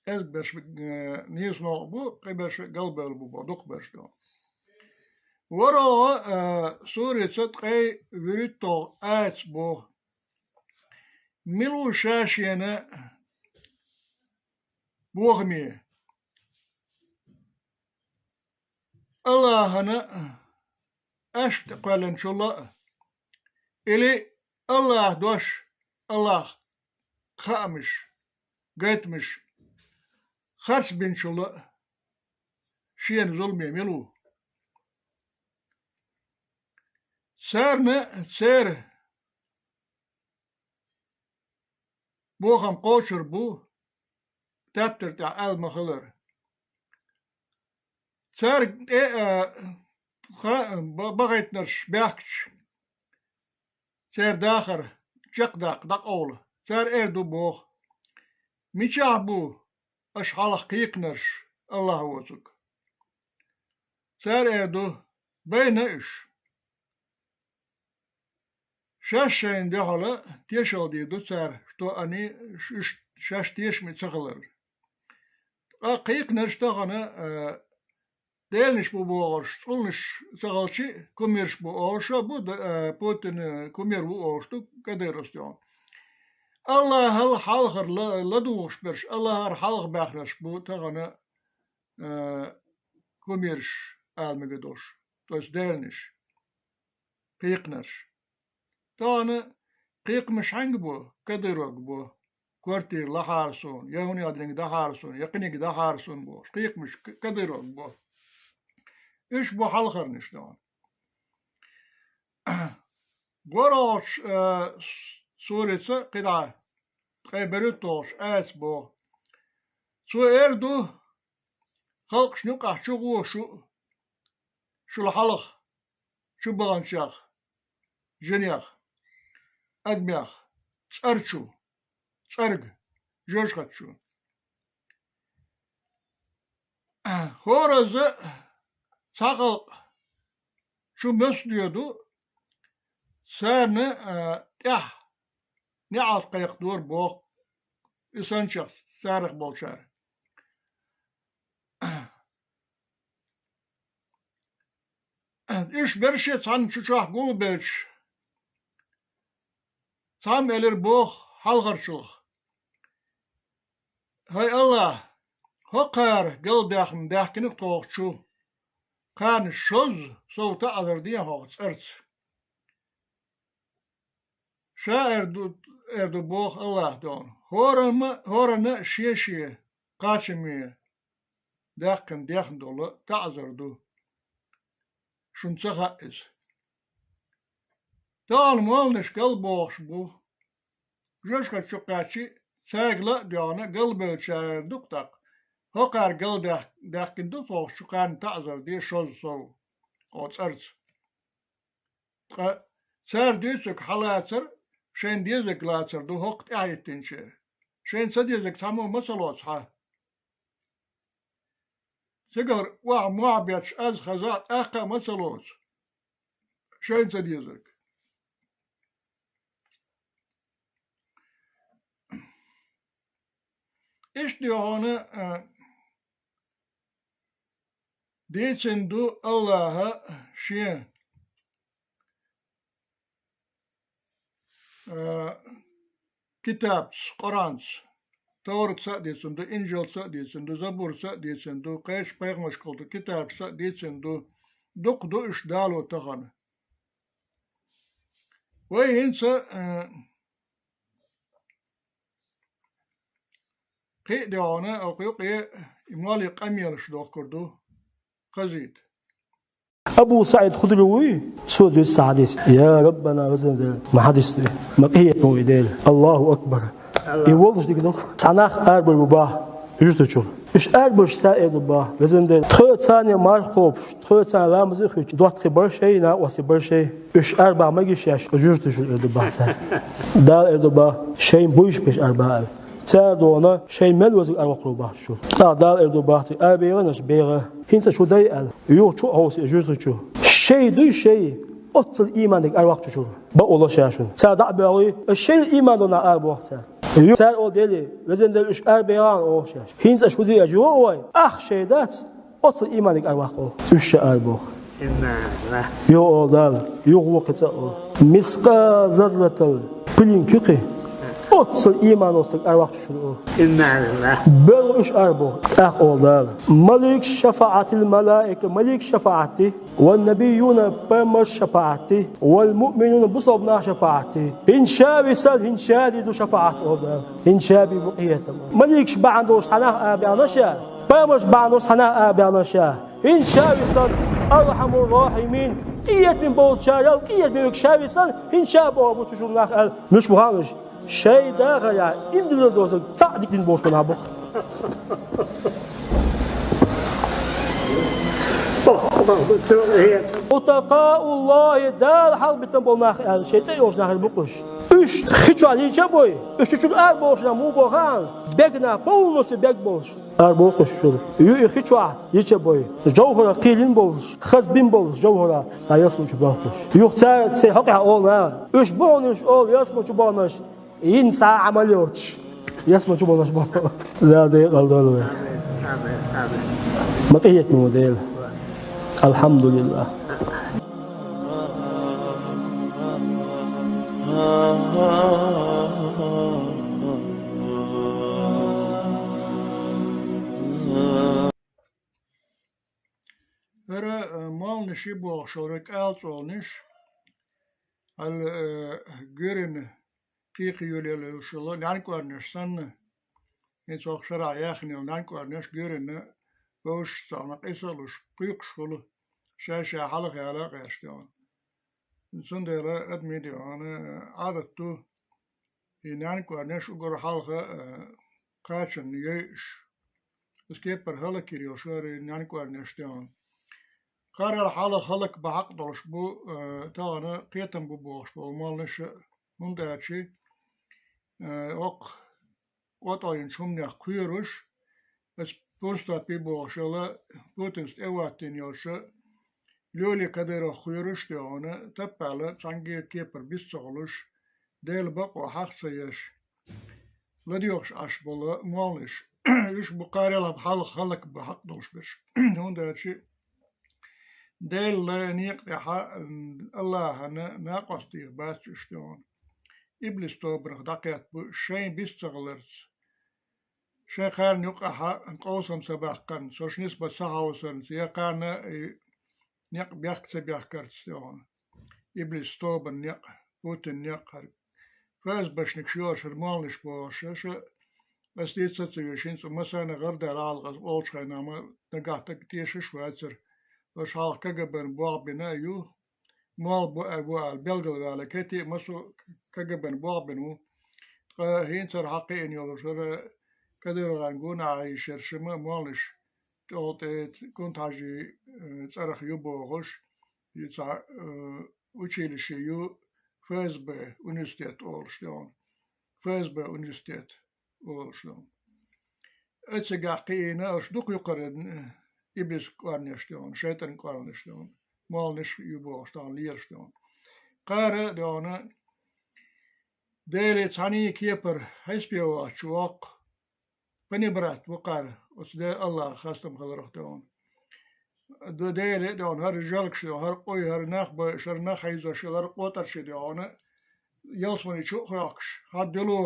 КӀезгберш, э, нийса новкъа бу, кхиберш галбевлла бу боху, дукхахберш ду. ВорхӀалгӀа, э, сурица ткъе вуьрхӀитталгӀа аятца боху. Мила ву ша-шена бохаме? Аллахьана аьшпа тӀе кхоьллинчул а, или Аллахьан дош, Аллахьан хаамаш, гайтамаш харцбинчул а шена зуламе мила ву? Царна церан бохам кхочур бу, теттар тӀехь аьлла ма хилар. Цаьрга тӀе а, ха-, ба-, бахийтинарш баьхкача, церан дахар чекхдаккха дӀакъовла. Цара эр ду боху: «Мичахь бу аша хьалха кхайкхинарш АллахӀ воцург?» Цара эр ду: «Байна уьш». Шаьш шайна дуьхьала тешалла дийр ду цара, что они, ш-, уьш шаьш тешаме ца хилар. Ткъа кхайкхинарш тахана, а, деланаш бу бохурш, цӀулнаш ца хилча, кумирш бу олуш а бу, д-, а, Путин, а, кумир ву олуш ду, Кадыровс тӀехь. АллахӀал хьалхара ла-, ладугӀуш берш, АллахӀара хьалха баьхнарш бу тахана, а, кумирш ала мегар долуш, то есть деланаш, кхайкхинарш. Тахана кхайкхамаш хьаьнга бу? Кадыровга бу. Квартира лахьара суна, я хӀунех динарг дахьара суна, я кхиниг дахьара суна бохуш. Кхайкхамаш К-, Кадыровга бу. Уьш бу хьалхарнаш тахана. ВорхӀалгӀачу, э, с-, сурица кхидӀа, ткъе берхӀитталгӀачу аятца боху. Цо эр ду: «Халкъашна юкъахь чу гӀо шу, шул хьалха чу баханчех, жинех, адамех, цӀарчу, цӀарга, жоьжахатичу». ХӀоразза цхьа халкъ чу моьссадоь ду, царна, а, тӀехь неӀалт кхайкхадора боху и санначех царах болчара. Уьш берриге цхьана чу чохь гулбелча, цхьамма элира боху хьалхарчух: «ХӀай АллахӀ, хӀокхара галдаьхна даьхкина тхох чу, кхарна шозза сов таӀзар де хӀокху цӀарца». Ша эр ду, эр ду боху АллахӀа тӀехь: «ХӀорамма, хӀоранна шен-шен кхачаме даьккхина дехна долу таӀзар ду. Шуна ца хаьа иза». Тахана молланаш галбохуш бу. Жоьжахати чу кхаьччи, цаьрга ла а доьгӀна, галбевллачара эр ду-кх тӀаккха: «ХӀокхара галдаьх-, даьхкина ду тхох чу, кхарна таӀзар де шозза сов хӀокху цӀарца». Ткъа цара дуьйцург хьалацар, шайна дезарг лацар ду хӀокху тӀаьхьахӀиттинчеран. Шайна ца дезарг цхьаммо ма ца лоцу хьан. Цигара охьа мохь бетташ аз хаза а, тӀаккха а ма ца лоцу шайна ца дезарг. Иштта ду хьуна, а, дийцина ду АллахӀа Шен, а, китабца, Къуранца. Товратца а дийцина ду, Инжилца а дийцина ду, Забурца а дийцина ду, кхечу пайхамаршкахула китабашца а дийцина ду. Дукха ду уьш дало тахана. Вай хӀинца, а, кхин а ду хьуна, оха юкъе и моллин къамелаш дохкур ду, хазийта. Абу СаӀид Худри вуй, цо дуьйцу цхьа хьадис: «Я Раббана, везан Дела, ма хьадис ду, ма къинхетам бу и, Дела. АллахӀу акбар». И волуш дика ду. Цхьа нах арабевлла бу боху юьртачуьра. Уьш арабевлча, цара эр ду боху: «Везан Дела, тхоьца царна марха кхобуш, тхоьца царна ламазе а хуьттуш, доттагӀий бара шайн, накъостий бара шайн. Уьш арабаха магийша шаьш оцу юьртачуьра», эр ду боху цара. Дала эр ду боху: «Шайна буйш берш арабаха», аьлла. Цара ду хьуна шайна мел везарг араваккхар боху чуьра. ТӀаккха Дала эр ду боху цаьрга: «АрабегӀа аша, бегӀа. ХӀинца шу дай», аьлла. Юха чу а хьовса и юьртачу. Шай дуй шай, оццул ийман дерг араваккха чуьра. Бакъо ло ша шуна. Цара дӀа а боьлхий, шайна ийман долу нах арабоху цара. Ю-, цара олу: «Дела, везан Дела, уьш арабегӀа», олу шаьш. ХӀинца аша хӀун де аьлча, юха а вай: «Ах, шай дац, оццул ийман дерг араваккха», олу. Уьш ша арабоху. Юха олу Дала, юха вукху цӀа олу: «Мискъал зарратал, пилин куьйкхи, оццул ийман долу стаг араваккха чуьра», олу. Боьлху уьш арабоху. ТӀаккха олу Дала: «Малик шафаӀатил малаика», малик шафаӀат ди, «ван набиюна», пайхамарш шафаӀат ди, «вал муъминуна», бусалба нах шафаӀат ди. ХӀинца ша висал, хӀинца ша дийр ду шафаӀат, олу Дала. ХӀинца ша бийр бу къинхетам. Маликаш бахьана долуш цхьа нах арабаьхна ша, пайхамарш бахьана долуш цхьа нах арабаьхна ша. ХӀинца ша висал, АрхьамуррахӀимин, къинхетаме болчарел къинхетаме верг ша висал, хӀинца ша боху бу цу чуьра нах аьлла. Муьлш бу хаьий уьш? Шоай даха я имдилла дозаг цаӀ дика дин болуш бан хьабух. Утакъауллахи, Дала хьалбитан болу нах аьлла, шайн цӀе йолуш нах бу-кх уьш. Уьш хи чохь лийча а бой, уьш чу ара болуш нах муха боху хаьа, бегнах полностью бег болуш. Ара бохуш чуьра. Ю и хи чохь лийча а бой, жовхӀара кхийлина болуш, хаза бина болуш жовхӀара, а ялсамани чу бохкуш. Юха цара церан хьокъехь олу наха, уьш бу хьуна уьш олу ялсамани чу баханарш, йина цхьа а Ӏамал йоцуш, ялсамани чу баханарш бу. Дала декъал дойла вай. Ма къинхетаме ву Дела. Алхьамдулиллах. ХӀара, э, молланаш ю бохуш, хӀара кӀалцӀолнаш, хьал, э, гуьйренна кхайкха йолаелла йолуш йолу нӀаьнкӀорнеш санна, хӀинца хӀокху шарахь яьхна йолу нӀаьнкӀорнеш гуьйренна вовшашца цхьаьна къийса а луш, кхойкхуш хуьлу, шай-шай хьалха яла а гӀерташ тӀехула. Цундела адамийн тӀехула Ӏадат ду, и нӀаьнкӀорнеш уггар хьалха, а, кхачанна йойуш. Иза кепара хӀаллакйийр йолуш яра и нӀаьнкӀорнеш тӀехула. Кхарал хьалха хӀаллак бан хьакъ долуш бу, а, тахана кхетам бу бохуш болу молланаш а, хӀунда аьлча, а, окху кӀотӀалгӀачу хӀуманех кхоьруш, аса пурстапи бохуш йолу Путинца тӀе а хӀоттийна йолуш, Лёле Кадыровх кхоьруш а тӀехула, таппаьлла цхьаьнгге а кепара бист ца хуьлуш, Делан бакъо хьаха ца еш, ладоьгӀуш Ӏаш болу молланаш. Уьш бу кхарал хьалха хӀаллак бан хьакъ долуш берш. ХӀунда аьлча Делан некъа тӀехь, м, Аллахьан накъостий бац уьш тӀехула. Иблис тобанах дӀакхетта бу шайн бист ца хиларца, шайн кхарна юкъахь къовсам ца баккхарца, шаьш нисбан ца хьовсарца, я кхарна и некъ бехк ца бехкарца тӀехула. Иблис тобанан некъ, Путинан некъ хӀара. ФСБшникаш ю уьш, хӀара молланаш бохуш, аша, аса дийца ца веш, хӀинца масанна гӀар даьлла хьалха, аса олучу хенахь ма нагахь дага тешаш а вацара. Аша хьалха КГБ-н болх бина а ю, молла бу а бу аьлла, белгалваьлла, кхетий а, массо а КГБ-н болх бина ву. Ткъа хӀинца хӀара хьакхиъна йолуш хӀара Кадыровн гонахь йиш ярш ма молланаш, чӀогӀа тӀе Кунта-Хьаьжин, э, цӀарах ю бохуш, и цхьа, э, училище ю, ФСБ университет олуш тӀехула. ФСБ университет олуш тӀехула. Оцигахь кхиийна аша дукха юкъара, э, иблис кӀорнеш тӀехула, шайтӀан кӀорнеш тӀехула, молланаш ю бохуш тахана лелаш тӀехула. Кхара а тӀехула, Деле цхьаьний кепара хьесапе воцуш воккху панибрат ву кхара, оцу Де-, Аллахьах хастам хиларх тӀехула. Д-, Деле а тӀехула, хӀара жалгаш тӀехула, хӀара къуй, хӀара нах бойуш, хӀара нах хьийзош, хӀара къотӀарш тӀехула, ялсамани чу а хьоькхуш, хьан дуьло,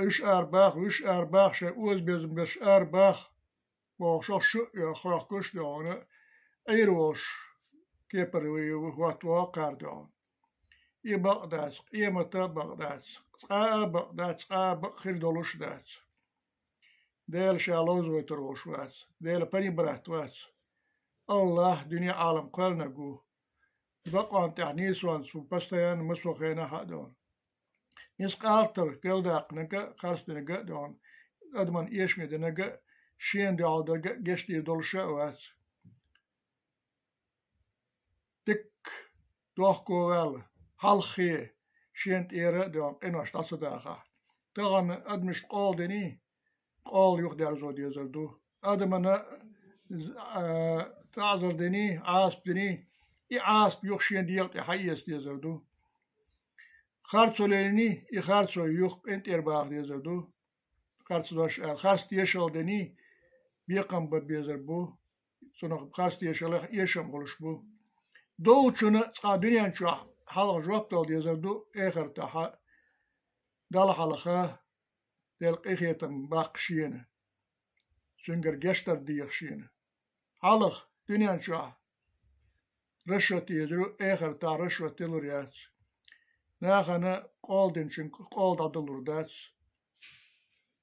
уьш арабаха, уьш арабаха, шайн озабезам берш арабаха, бохуш, шу а хьоькхуш тӀехула, Ӏийр волуш кепара вуй хӀоттавоккху кхара тӀехула. И бакъ дац, къемата а бакъ дац, цкъа а бакъ дац, цкъа а бакъ хир долуш а дац. Дела ша ловзавайтур волуш вац, Дела панибрат вац. Аллахь дуьне Ӏалам кхоьллинарг ву. Бакъонна тӀехь нийсонца ву постоянно массо а хенахь а тӀехула. Мискъалтар галдаккхинарг а, харцдинарг а тӀехула, адамна эшаме динарг а, шена дуьхьал дерг а гечдийр долуш а вац. Дикка дохко ваьлла, хьалххе, шена тӀера а тӀехула къинош дӀа ца дахахь. Тахана адамашна къола диний, къола юхадерзо дезар ду. Адамна, а, таӀзар диний, Ӏазап диний, и Ӏазап юха шен дегӀа тӀе хьаэца дезар ду. Харцо лелийний, и харцо юха къинтӀера баха дезар ду. Харцдош аьлла, харц тешалла диний, бекхам бан безар бу. Цунах харц тешаллех эшам хуьлуш бу. Долчунна цкъа дуьнен чохь хьалха жоп дала дезар ду, эхартахь Далла хьалха Делан къинхетам баккха шена, Цуьнгара гечдар деха шена. Хьалха дуьнен чохь расчет езар ю, эхартахь расчет ялур яц. Нахана къола динчуьнга къола дӀадалур дац.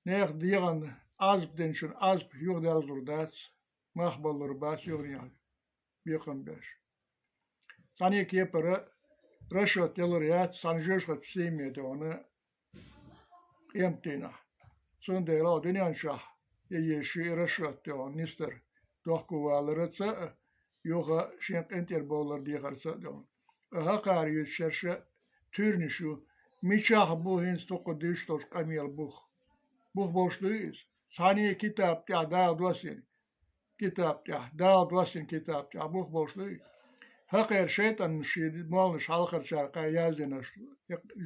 Нехан дегӀан Ӏазап динчун Ӏазап юхадерзалур дац, мах баллур бац юханехьа бекхам беш. Цхьаьний кепара расчет ялур яц, цхьана жоьжахатин сийме тӀехула къематдийнахь. Цундела дуьнен чохь я еза шиъ расчет йогӀу нисдар, дохковаларца а, юха шен къинтӀера бовлар дехарца а догӀу. Ткъа хӀокхара юьйцуш ерш туьйранаш ю, мичахь бу хӀинца дукха дуьйцуш долчу къамелан бух? Бух болуш дуй иза? Цхьана китап тӀехь Дала доссийна, китап тӀехь, Дала доссийна китап тӀехь бух болуш дуй? ХӀокхеран шайтӀанна шен молланаш хьалхарчара кхаъ яздинарш,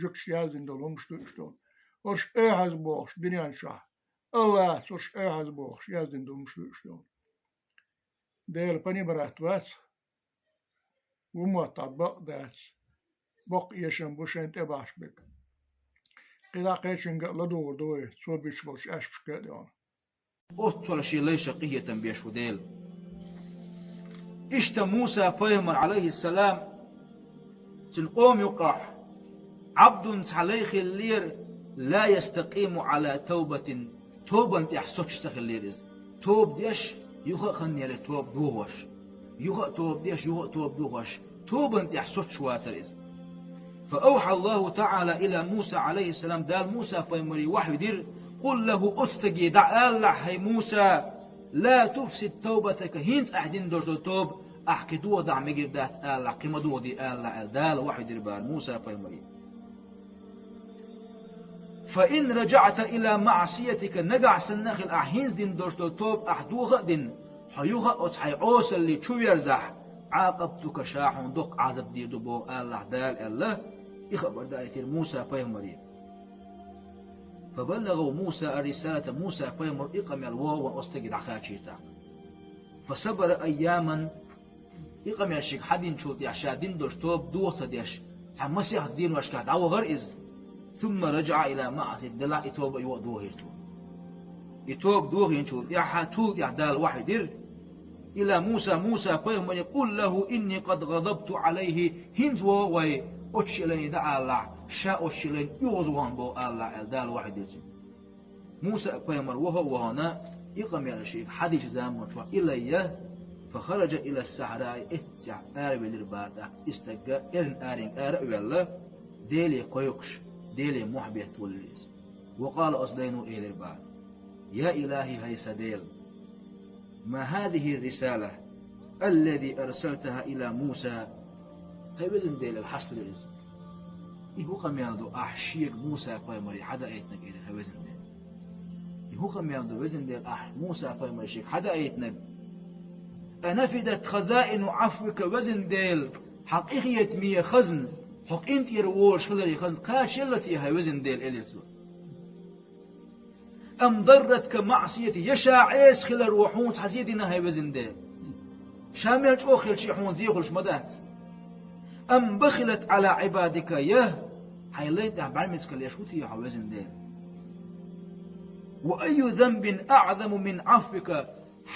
жуьгташа яздина долу хӀуманаш ду уьш долу. Уьш оьхьаза бохуш дуьнен чохь, АллахӀаца уьш оьхьаза бохуш яздина долу хӀуманаш ду уьш долу. Делан пани-брат вац, ву моттахь бакъ дац, боккха эшам бу шайна тӀебахьаш берг. КхидӀа кхечуьнга а ладугӀур ду вай, цо буьйцуш болчу аьшпашка а дуьхьал. Оццул шен лайшах къинхетам беш ву Дела. Иштта Муса пайхамар, Ӏалайхиссалам, цуьнан къоман юкъахь Ӏабдун цхьа лай хиллера, ла ястакъиму Ӏала тавбатин, тобанна тӀехь соцуш ца хиллера иза. Тоба деш, юха а ханнера тоба дохош. Юха а тоба деш, юха а тоба дохош. Тобанна тӀехь соцуш вацара иза. Фа авхьа Аллаху таӀала ила Муса, Ӏалайхиссалам, Дала Муса пайхамаре вахьйу дира: «Къул лаху», оцу стаге дӀаалалахь, хӀай Муса, «ла туфсид тавбатака», хӀинца ахь дина долуш долу тоба ахь кхин дохадахь мегар дац алалахь, кхин ма дохаде алалахь аьлла, Дала вахьйу дира бара Муса пайхамаре. «Фа ин раджаӀта ила маӀсиятика», нагахь санна хила ахь хӀинца дина долуш долу тоба ахь доха а дина, хьо юха а оцу хьайн Ӏосалле чу верзахь, «Ӏакъабтука», ша хьуна доккха Ӏазап дийр ду боху алалахь Дала аьлла, и хабар даийтира Муса пайхамаре. Фа баллага Муса ар-рисалата, Муса пайхамар и къамел вогӀу ван оцу стаге дӀакхачийра тӀаккха. Фа сабара айяман, и къамел шега хьадинчул тӀехьа ша дина долуш тоба доха ца деш, цхьа масех деношкахь дӀавахара иза. Сумма раджаӀа ила маӀсиятихи, делахь и тоба а юха а дохийра цо. И тоба дохийначул тӀаьхьа, цул тӀаьхьа Дала вахьйу дира ила Муса, Муса пайхамаре: «Къул лаху инни къад гъадабту Ӏалайхи», хӀинца вогӀу вай оцу шен лайне дӀаалалахь, ша оцу шен лайна оьгӀазвахана боху алалахь аьлла, Дала вахьйу дира цуьнга. Муса пайхамар ваха а вахана, и къамел шега хьадинчу заманчохь и лай, фа хараджа ила сахьраи, эццехь аравелира бара тӀаккха и стаг, эрна аренга ара а ваьлла, Деле кхойкхуш, Деле мохь беттавелира иза. Ва къала, оцу лайно элира бара: «Я илахӀи, хӀай сан Дела! Ма хӀазихӀи рисала, аллати арсалтахӀа ила Муса». ХӀай везан Дела, аьлла, хьастира иза. И хӀун къамел ду ахь шега Муса пайхамаре хьадаийтинарг, элира, хӀай везан Дела. И хӀун къамел ду, везан Дела, ахь Муса пайхамаре шега хьадаийтинарг? «Анафидат хазаину Ӏафвика», везан Дела, хьан къинхетаме хазна, хьо къинтӀера волуш хиларе хазна кхачаелла те, хӀай везан Дела, элира цо. «Ам дарратка маӀсияти», я ша Ӏеса хиларо хьуна цхьа зе дина, хӀай везан Дела? Ша мел чӀогӀа хилча а хьуна зе хуьлуш ма дац. «Ам бахилат Ӏала Ӏибадика», я хьайн лайн тӀехь бӀаьрмецкал еш ву те хьо, везан Дела? «Ва айю занбин аӀзаму мин Ӏафвика»,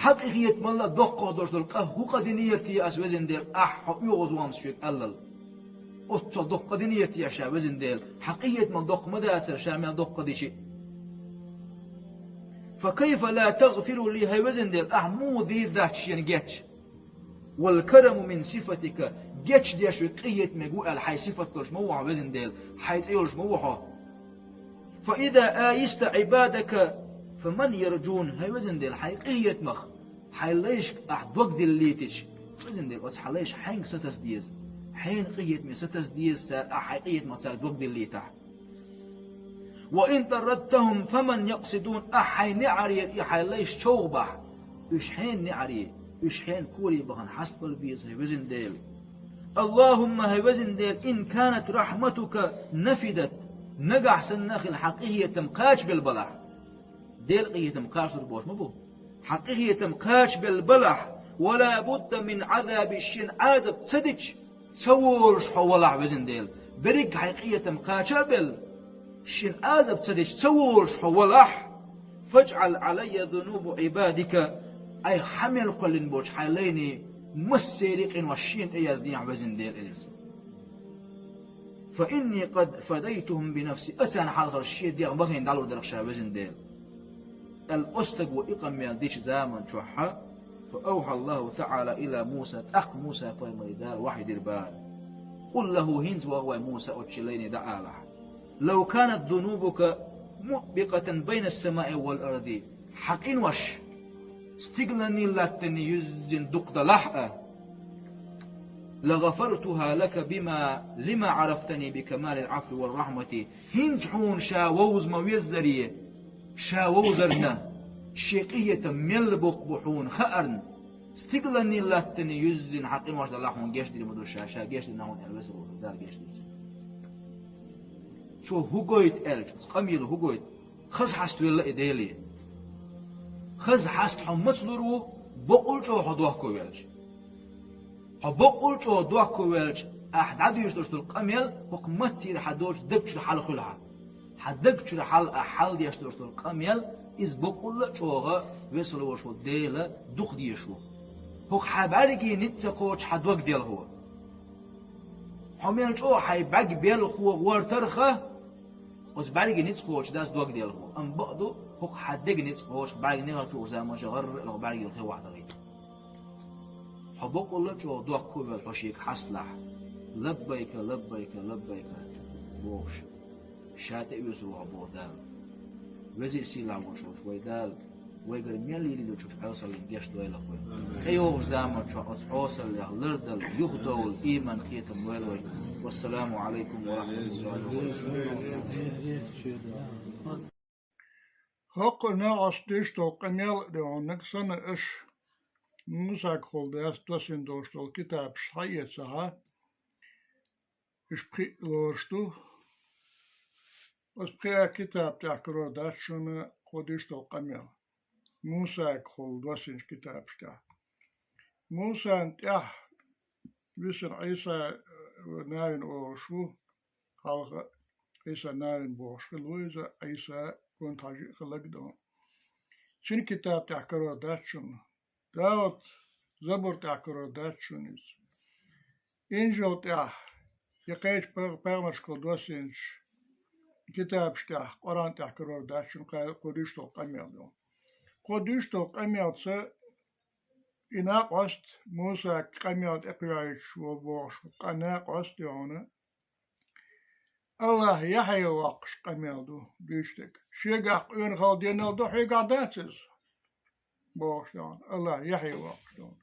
хьан къинхетамалла доккхагӀа долуш долу къа хӀун къа динера те ас, везан Дела, ахь хьо оьгӀазваханчу шега аллал? Оццул доккха къа динера те ша, везан Дела, хьан къинхетамалла доккха ма дацара ша мел доккха дичи? «Фа кайфа ла тагфиру ли», хӀай везан Дела, ахь муха дийр дац шена геч? «Вал караму мин сифатика», геч деш верг къинхетаме ву аьлла хьайн сифат долуш ма ву хьо, везан Дела, хьайн цӀе йолуш ма ву хьо. «Фа иза айиста Ӏибадака, фа ман ярджуни», хӀай везан Дела, хьайн къинхетамах хьайн лайшка ахь дог диллийтича, везан Дела, оцу хьан лайша хьаьнга сатаса деза? Хьенан къинхетаме сатаса деза цара, ахь хьайн къинхетамах цара дог диллийтахь? «Ва ин тарадтахӀум, фа ман якъсидуни», ахь хьайн неӀарера и хьайн лайш човхабахь, уьш хьенан неӀаре, уьш хьенан коре бахана хьастабала беза, хӀай везан Дела. «АллахӀумма», хӀай везан Дела, «ин канат рахьматука нафидат», нагахь санна а хила хьан къинхетам кхачабелла балахь. Делан къинхетам кхачалур боцуш ма бу. Хьан къинхетам кхачабелла балахь, «ва ла будда мин Ӏазаби», шена Ӏазап ца дича ца волуш хьо валахь, везан Дела. Берриг хьайн къинхетам кхача а белла, шена Ӏазап ца дича ца волуш хьо валахь, «фаджӀал Ӏалайя зунуба Ӏибадика», айхьа хьан мел кхоьллина болчу хьайн лайне массеран а къинош шена тӀеяздехьа, везан Дела, элира цо. «Фа инни къад фадайтухӀум би нафси», ацарна хьалхара шен дегӀ бахийна дӀалур дара ша, везан Дела. Аьлла, оцу стага и къамел дича заман чохь, «фа авхьа Аллаху таӀала ила Муса», тӀаккха Муса пайхамаре Дала вахьйу дира бара: «Къул лахӀу», хӀинца ваха вай Муса оцу шен лайне дӀаалахь: «Лав канат зунубука مطبقة بين السماء والأرض, хьа къинош стигаланний латтанний юззина дукха далахь а, لغفرتها لك بما لما عرفتني بكمال العفو والرحمة, хӀинца хьуна ша вовза ма веззаре, ша вовзарна шен къинхетам мел боккха бу хьуна хаарна, стигаланний латтанний юззина хьа къинош далахь хьуна гечдир ма ду ша, ша гечдина хьуна аьлла, веза волчу Дала гечдира цунна. Цо хӀун гойту аьлча, оцу къамело хӀун гойту? Хаза хьаставелла и Деле. Хаза хьаста хьо маца лур ву, бакъволчу хьо дохко велча? Хьо бакъволчу дохко велча, ахь дӀадуьйцуш долуш долу къамел хӀокху маттера хьан долчу даг чуьра хьала хуьлу хьан. Хьан даг чуьра хьала ахь хьала деш долуш долу къамел, иза бакъволла а чӀогӀа весалла волуш волу Дела дукха дезаш ву. ХӀокху хьан бӀаьргийн ницкъ ца кхочу хьан дог делхо. Хьо мел чӀогӀа хьайн бӀаьрг белхо гӀортарх а, оцу бӀаьргийн ницкъ кхочу дас дог делхо. Амма бакъ ду, хӀокху хьан деган ницкъ кхочу бӀаьрг негӀар тухучу заманчохь гӀарра а хӀокху бӀаьргийла хи вахьдалийта. Хьо бакъволла а чӀогӀа дохко а велла хьо шега хьаста лахь. Лаббайка, лаббайка, лаббайка бохуш, ша тӀе оьцур ву хьо боху Дала. Веза а сийлахь волуш волчу вай Дала, вайгара мел йиллинчу хьоьсаллин гечдойла вайна. ТӀейогӀучу заманчохь оцу хьоьсаллех лардала, юхадовла, ийман, кхетам лойла вайна. Вассаламу Ӏалайкум ва рахьматуллахӀи ва баракатухӀ. ХӀокху накъост деш долу къамел а де хьуна, нагахь санна аша Мусагахула дас доссийна долуш долу китабаш схьаэцахь, уьш пхиъ лоруш ду. Оцу пхеа китаб тӀехь карор дац шуна кху деш долу къамел, Мусагахула доссийначу китабаш тӀехь. Мусана тӀехь висина Ӏийса, э, Навин олуш ву, хьалха Ӏийса Навин бохуш хилла ву иза, Ӏийса гонахьажа а хилларг а ду. Цуьнан китаб тӀехь карор дац шуна. Дауд, Забур тӀехь карор дац шуна иза. Инжил тӀехь, я кхечу пай-, пайхамаршкахула доссийначу китабаш тӀехь, Къуръан тӀехь карор дац шуна кху деш долу къамел ду. Кху деш долу къамелца и накъост, Муса къамел тӀекхоьхьуьйтуш ву бохуш, къа накъост а де хьуна, АллахӀ яхье воккхуш къамел ду дуьйцург. Шегахь къонахалла денал ду, хьоьгахь дац иза, бохуш де хьуна, АллахӀ яхье воккхуш де хьуна.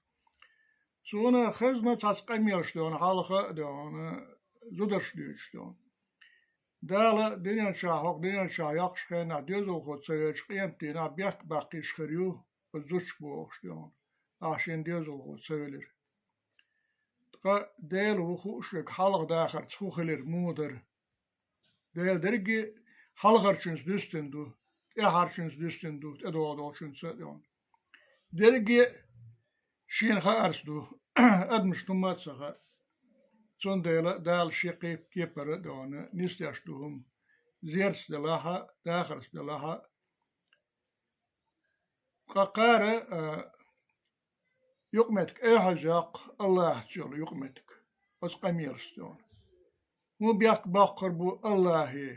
Суна хезна цхьацца къамелаш де хьуна, хьалха а де хьуна, зударш дуьйцуш де хьуна. Дала дуьнен чохь, хӀокху дуьнен чохь йоккхучу хенахь доьзалхо ца велча, къематдийнахь бехк баккхийш хир ю оцу зудчо бохуш де хьуна, ахь шен доьзалхо ца велира. Ткъа Дела ву хууш верг хьалха дахарца хӀун хилира, муха дара. Дела дерриге а хьалхарчуьнца дуьстина ду, тӀаьхьарчуьнца дуьстина ду, тӀедогӀу долчуьнца а де хьуна. Дерриге а шена хаарца ду, адамашна хӀумма а ца хаьа. Цундела Дала шен кхе-, кепара а де хьуна, нисдеш ду хӀума. Зерца делахь а, дахарца делахь а. Ткъа кхара, а, юкъаметтиг айхьазйоккху АллахӀца йолу юкъаметтиг, оцу къамелашца де хьуна. ХӀун бехк боккхур бу АллахӀе?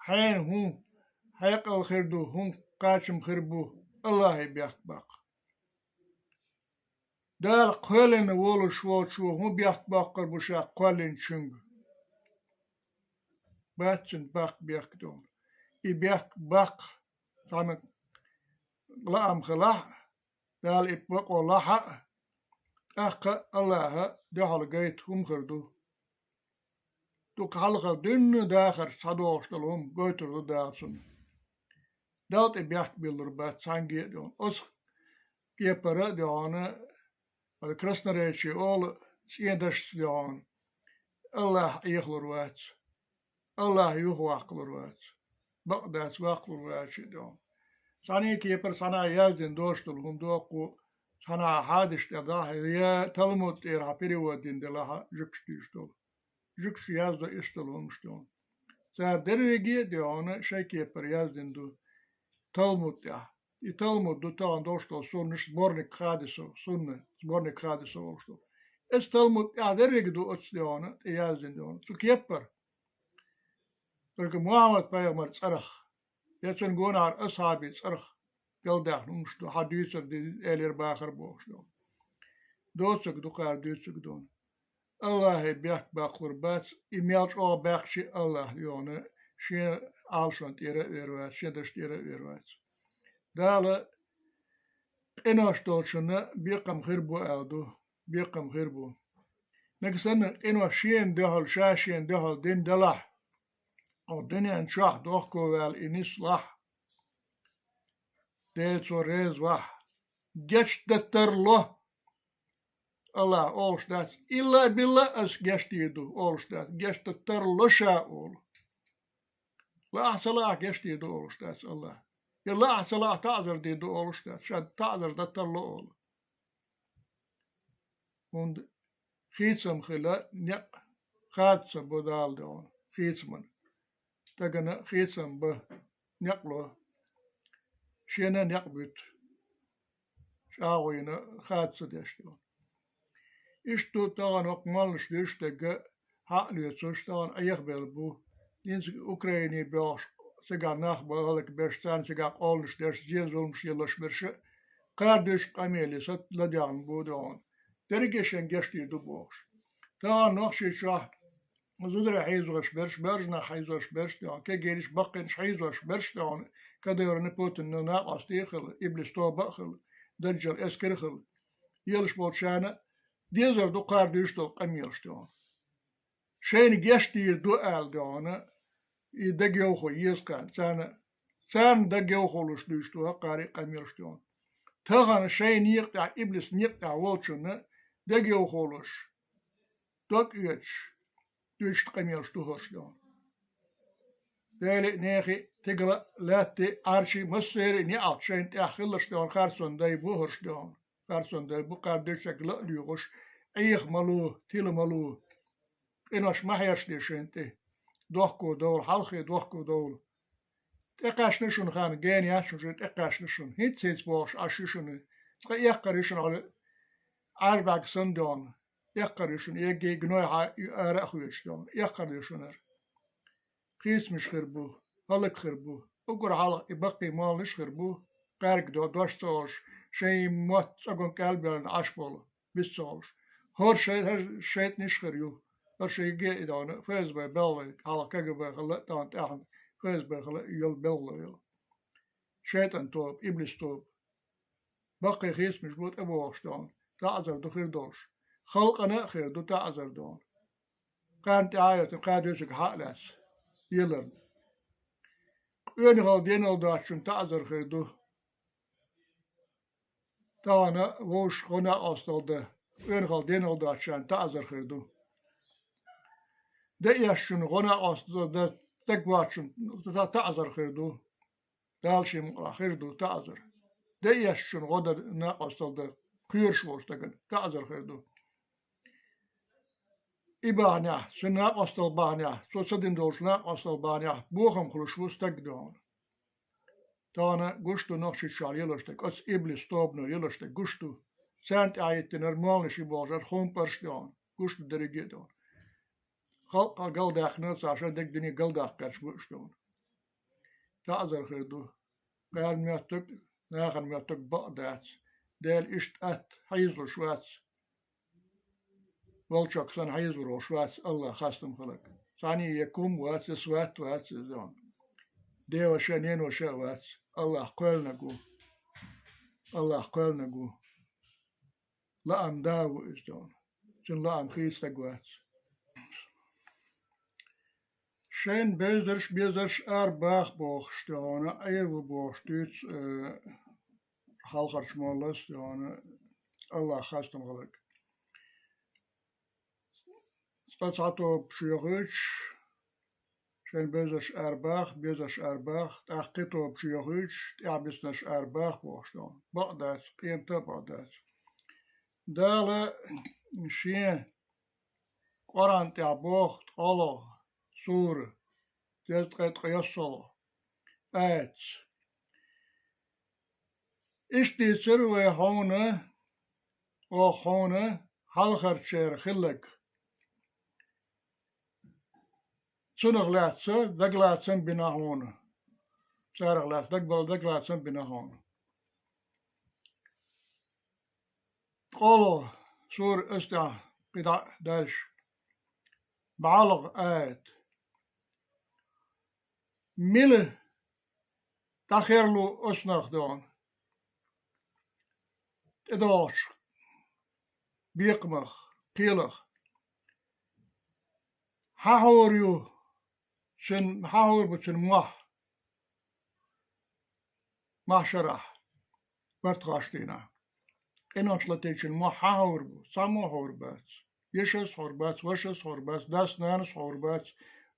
Хьайна хӀун хьекъал хир ду, хӀун кхачам хир бу, АллахӀе бехк баккха. Дала кхоьллина волуш волчо хӀун бехк боккхур бу ша кхоьллинчуьнга? Бац цуьнан баккха бехк де хьуна. И бехк баккха цхьана лаам хилахь а, Дала и бакъо лахь а, тӀаккха АллахӀа дуьхьал гайта хӀума хир ду. Дукха хьалхара дуьненан дахарш схьадогӀуш долу хӀума гойтур ду Дала цунна. Далла тӀе бехк биллур бац цхьаьнгге а де хьуна. Оцу кепара а де хьуна, хьан красноречие олу, цӀен дашца де хьуна, АллахӀ Ӏехалур вац. АллахӀ юхаваккхалур вац. Бакъ дац ваккхалур вац шиъ де хьуна. Цхьаьний кепара цхьанхьа яздина доцуш долу хӀума доккху, цхьанхьа хьадисаш тӀе дахьа, я Талмуд тӀера хьан перевод дина делахь а, жуьгташа дуьйцуш долу. Жуьгташа яздо иштта долу хӀумаш де хьуна. Цара дерриге а де хьуна шайн кепара яздина ду Талмуд тӀехь. И Талмуд ду тахана долуш долу суннаш, сборник хадисов, сунна, сборник хадисов олуш долу. Иза Талмуд тӀехь дерриге ду оцу де хьуна, тӀе яздина де хьуна. Цу кепара. Только Мухьаммад-пайхамар цӀарах, я цуьнан гонахьара асхьабий цӀарах галдаьхна хӀумаш ду, хьан дуьйцур ду, элира бахар бохуш долу. Доцург ду кхара дуьйцург де хьуна. АллахӀе бехк баккхалур бац, и мел чӀогӀа баьккхича а АллахӀ де хьуна, шен Ӏалашонна тӀера а вер вац, шен дашна тӀера а вер вац. Дала къинош долчунна бекхам хир бу аьлла ду, бекхам хир бу. Нагахь санна къинош шена дуьхьал, ша шена дуьхьал дина далахь, оха дуьнен чохь дохковаьлла и нислахь, Дела цо реза вахь, гечдан тарло. Аллах олуш дац, илла а билла ас гечдийр ду олуш дац, гечдан тарло ша олу. Лаахь ца лаахь гечдийр ду олуш дац Аллах. Я лаахь ца лаахь таӀзар дийр ду олуш дац, ша таӀзар дан тарло олу. ХӀунда хийцам хила некъ хадца бо Дала дуьхьал, хийцаман. Стагана хийцам бан некъ ло, шена некъ буьту, чӀагӀо йина хадца деш дуьхьал. Иштта ду тахана хӀокху моллаша дуьйцуш дерг а хьаъ лоьцуш, тахана Ӏехабелла бу. ХӀинца Украине боьлхуш, цигахь нах бан хӀаллакбеш, царна цигахь къоланаш деш, зен-зуламаш лелош берш а кхара дуьйцуш къамеле сатта ладоьгӀна бу дуьхьал. Дерриге шайн гечдийр ду бохуш. Тахана Нохчийчохь зударий хьийзош берш, боьрша нах хьийзош берш дуьхьал, кегийнаш, баккхийнаш хьийзош берш дуьхьал, Кадыровн, Путинан накъостий а хила, иблис тоба а хила, даджал эскар а хила, елаш болчарна дезар ду кхара дуьйцуш долу къамелаш дуьхьал. Шайна гечдийр ду аьлла дуьхьал, и дагайовхо еза кхарна, царна, царна дагайовхо луш дуьйцуш ду кхара и къамелаш дуьхьал. Тахана шайн некъа тӀехь, иблис некъа тӀехь волчунна дагайовхо луш, дог оьцуш дуьйцуш къамелаш ду хӀорш дуьхьал. Дели а, нехи а, стигала а, лаьтти а, Ӏарший а, массеран а неӀалт шайна тӀехь хилларш дуьхьал, харцонан дай бу хӀорш дуьхьал. Харцонан дай бу, кхара дерг стаг ла а лоьхуш, Ӏеха ма лу, тила ма лу. Къинош ма хьершаде шайна тӀе. Дохко довла, хьалххе дохко довла. ТӀекхаьчна шуна хан, гена яц шуна, тӀекхаьчна шуна. ХӀинцца-хӀинцца бохуш Ӏаш ю шуна. Цкъа эккхар ю шуна хьала, Ӏаржбаьг санна дуьхьал. Эккхар ю шуна, эггий гной хьа ара а хоьцуш дуьхьал. Эккхар ю шуна хӀара. Хийцамаш хир бу, хӀаллак хир бу. Уггар хьалха и баккхий молланаш хир бу, кхаьрга до-, дош ца олуш, шайн мотт цӀоган кӀел а биллина Ӏаш болу, биц ца олуш. ХӀора шай-, хӀара шайтӀанаш хир ю. ХӀара шайге а и дуьхьал, ФСБ белхалой, хьалха КГБ хилла а дуьхьал, тӀаьхьа ФСБ хилла а йолу белхалой йолу. ШайтӀан тоба, иблис тоба. Баккхий хийцамаш бу тӀебогӀуш дуьхьал, таӀзар ду хир долуш. Халкъана а хир ду таӀзар дуьхьал. Кхарна тӀаьхьа а йоцу, кхара дуьйцург хьа а лаьцна, еларна. Къоьнахалла денал доцучунна таӀзар хир ду. Тахана вовшах гӀо-накъосталла дан къоьнахалла денал доцучарна таӀзар хир ду. Де эшначунна гӀо-накъосталла дан стаг воцучунна та-, таӀзар хир ду. Дала шен мукъалахь хир ду таӀзар. Де эшначунна гӀо дан, накъосталла дан кхоьруш волчу стагана таӀзар хир ду. И бахьанехь, шен накъосталла бахьанехь, цо ца дина долчу накъосталла бахьанехь бохам хуьлуш ву стаг дуьхьал. Тахана гуш ду Нохчийчохь лелош дерг, оцу иблис тобано лелош дерг гуш ду. Царна тӀаьхьахӀиттинарг молланаш ю бохуш, хӀара хӀума паргӀат дуьхьал. Гуш ду дерриге а дуьхьал. Халкъ галдаьккхина, цхьа шайн дерг дуьне галдаккха гӀерташ бу уьш дуьхьал. ТаӀзар хир ду. Кхаран моьттург, нахана моьттург бакъ дац. Дела иштта атта хьийзалуш вац. Волчок санна хьийзалур волуш вац, Аллах хастам хиларг. Цхьаьний я кум вац, я сват вац иза дуьхьал. Деваша а, неноша а вац. Аллах кхоьллинарг ву. Аллах кхоьллинарг ву. Лаам да ву иза дуьхьал. Цуьнан лаам хийца стаг вац. Шайна бевзарш, безарш арабаха бохуш дуьхьал, Ӏер ву бохуш дуьйцу, э, хьалхарчу моллас дуьхьал, Аллах хастам хиларг. Цкъа цхьа тоба чу йохуьйтуш, шайн бевзарш арабаха, безарш арабаха, тӀаккха кхин тоба чу йохуьйтуш, тӀаьхьа бисинарш арабаха бохуш дуьхьал. Бакъ дац, къемата а бакъ дац. Дала шен Къуръан тӀехь боху ткъолгӀа сура, дезткъе ткъайоьсналгӀа аятца. Иштта дийцира вай хьуна, оха хьуна хьалхарчеран хилларг. Цунах лаьцна дагалацам бина хьуна. Царах лаьцна дагабала дагалацам бина хьуна. ТкъолгӀа сура, оцу тӀехь кхидӀа а даьлча, бӀаьлгӀа аят. Мила дӀахерлу оцу нах дона тӀедогӀучу бекхамах, кхелах? Хьан хьур ю цуьнан, хьан хьур бу цуьнан мохь? Махьшарахь, бартахошна дийнахь, къиношна латийначун мохь хьан хьур бу? Цхьаммо а хьур бац. Йишас а хьур бац, вашас а хьур бац, дас-нанас а хьур бац,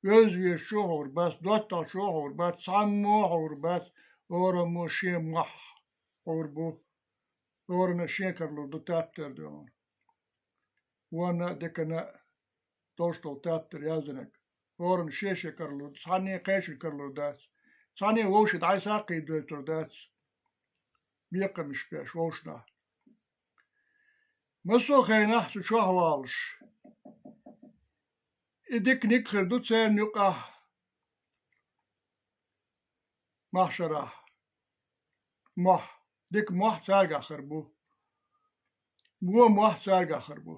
вевза-везачо а хьур бац, доттагӀчо а хьур бац, цхьаммо а хьур бац, ораммо шен мохь хьур бу. Орана шен каралур ду таптар дона. Вонна а, декана а долуш долу таптар яздинарг. Орана шен-шен каралур ду, цхьанне а кхечун каралур дац. Цхьанне а вовшийн дӀасаккхийдойтур дац. Бекхамаш беш вовшашна. Массо а хенахь цу чохь валуш, и дика-ника хир ду церан юкъахь махьшарахь. Мохь, дика мохь цаьргахь хир бу. Вон мохь цаьргахь хир бу.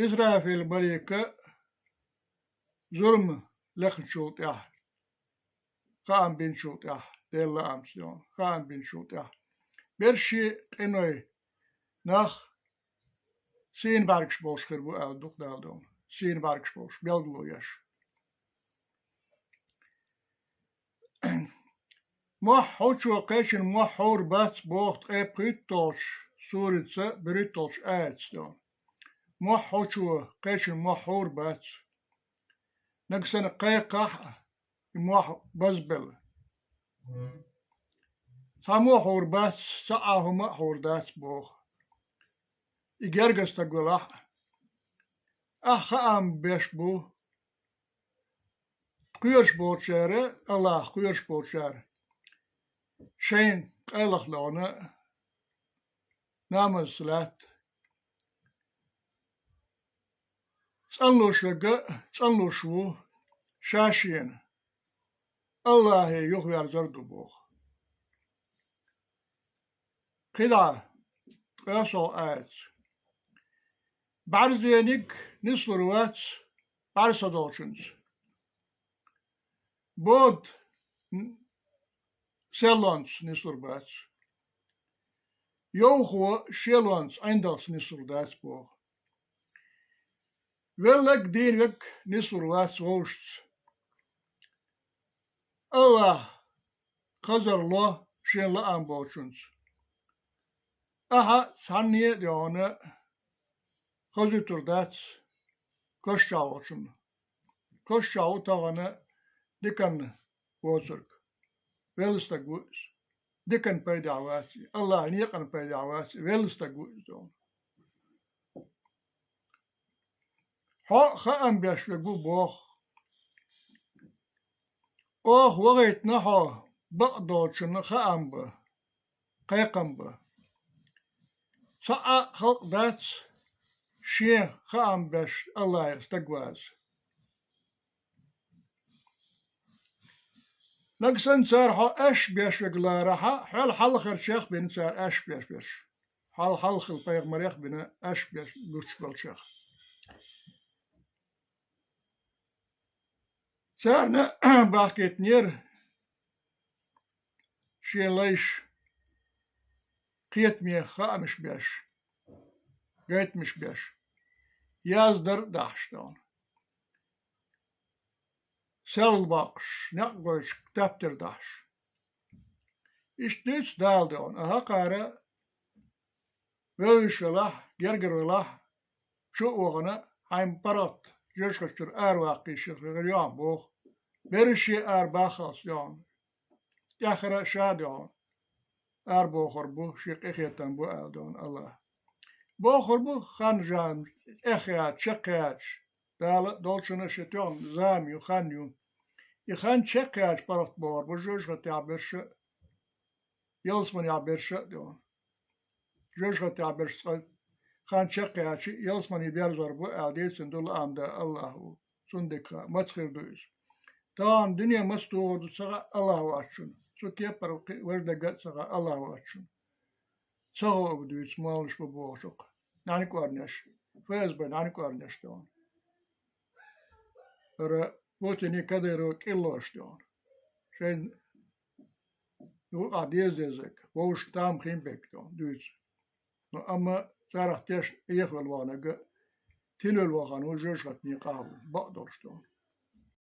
Исрафил-малика зурма лехначул тӀаьхьа, хаам бинчул тӀаьхьа, Делан лаамца йолу, хаам бинчул тӀаьхьа, берриш а къиной нах сийна бӀаьргаш болуш хир бу аьлла ду-кх Дала дона. Сийна бӀаьргаш болуш, билгало еш. Мохь хьучо кхечун мохь хьур бац боху ткъе пхийтталгӀачу сурица берхӀитталгӀачу аятца дона. Мохь хьучо кхечун мохь хьур бац. Нагахь санна кхайкхахь а, и мохь базбелла. Цхьаммо а хьур бац, цхьа а хӀума а хьур дац боху. И гергара стаг велахь а, ахь хаам беш бу, кхоьруш болчара, Аллахах кхоьруш болчара, шайна къайлаха лаьцна намаз лаьтта. ЦӀанлуш верг а цӀанлуш ву, ша-шена Аллахе юхаверзар а ду боху. КхидӀа, ткъе кхоалгӀа аятца. БӀаьрзениг нислур вац бӀаьрса долчунца. Бода н-, селлонца нислур бац. Йовхо шелонца, ӀиндагӀца нислур дац боху. Велларг а, дийна верг а нислур вац вовшашца. Аллах хазар ло шен лаам болчунца. Ахьа цхьанне а дегӀана хазуьйтур дац кошчахь волчунна. Кошчахь ву тахана диканна воцург. Велла стаг ву иза. Диканна пайдехь вац и, Аллахьан некъан пайдехь вац и, велла стаг ву иза. Хьо а хаам беш верг ву боху. Оха вахийтина хьо бакъдолчунна хаам бан, кхайкхам бан. Цхьа а халкъ дац, шен хаам беш Аллахьера стаг ваза. Нагахь санна цара хьо аьшпаш беш верг ларахь а, хьол хьалхарчех а бина цара аьшпаш беш верш. Хьал хьалхарчу пайхамарех а бина аьшпаш беш гучу болчех. Царна бахкийтинера шен лайш кхетаме хаамаш беш, гайтамаш беш, яздар а дахьаш тахана. Сел боккхуш, некъ гойтуш, таптар дахьаш. Иштта дуьйцу Дала дона, аха, кхара вевзаш велахь, гергара велахь, чу а вахана, хьайн паргӀат жоьжахатичура араваккхийша хир йоӀ боху. Берриш а арабаххалц йоӀна. ТӀаьххьара а ша а дегӀо арабохур бу, шен къинхетам бу аьлла дона Аллах. Бохур бу хан-жан тӀехъяьлча, чекхъяьлча, Дала а долчунна а шен тоьхна зама ю, хан ю. И хан чекхъяьлча паргӀат бохур бу жоьжахатехь берш а, ялсаманехь берш а дегӀо. Жоьжахатехь берш цкъа хан чекхъяьлча, ялсамане берзор бу аьлла дийцина ду лаам да Аллах ву. Цунна дика хаьа, маца хир ду иза. Тахана дуьне маца тухур ду ца хаьа Аллах воцчунна. Цу кепара кхин а важа дага а ца хаьа Аллах воцчунна. Ца гӀо а дуьйцу молланаш бу бохучу-кх. ДӀаьнакъорнеш, ФСБ дӀаьнакъорнеш тахана. ХӀара Путине, Кадырове кӀиллош ду хьуна. Шайна юкъахь деза дезарг, вовшашна там хин беккхийту дуьйцу. Ну, амма царах тешна эхавелла ваханарг, тилавелла вахана ву жожагӀатен къахьо, бакъдолуш ду.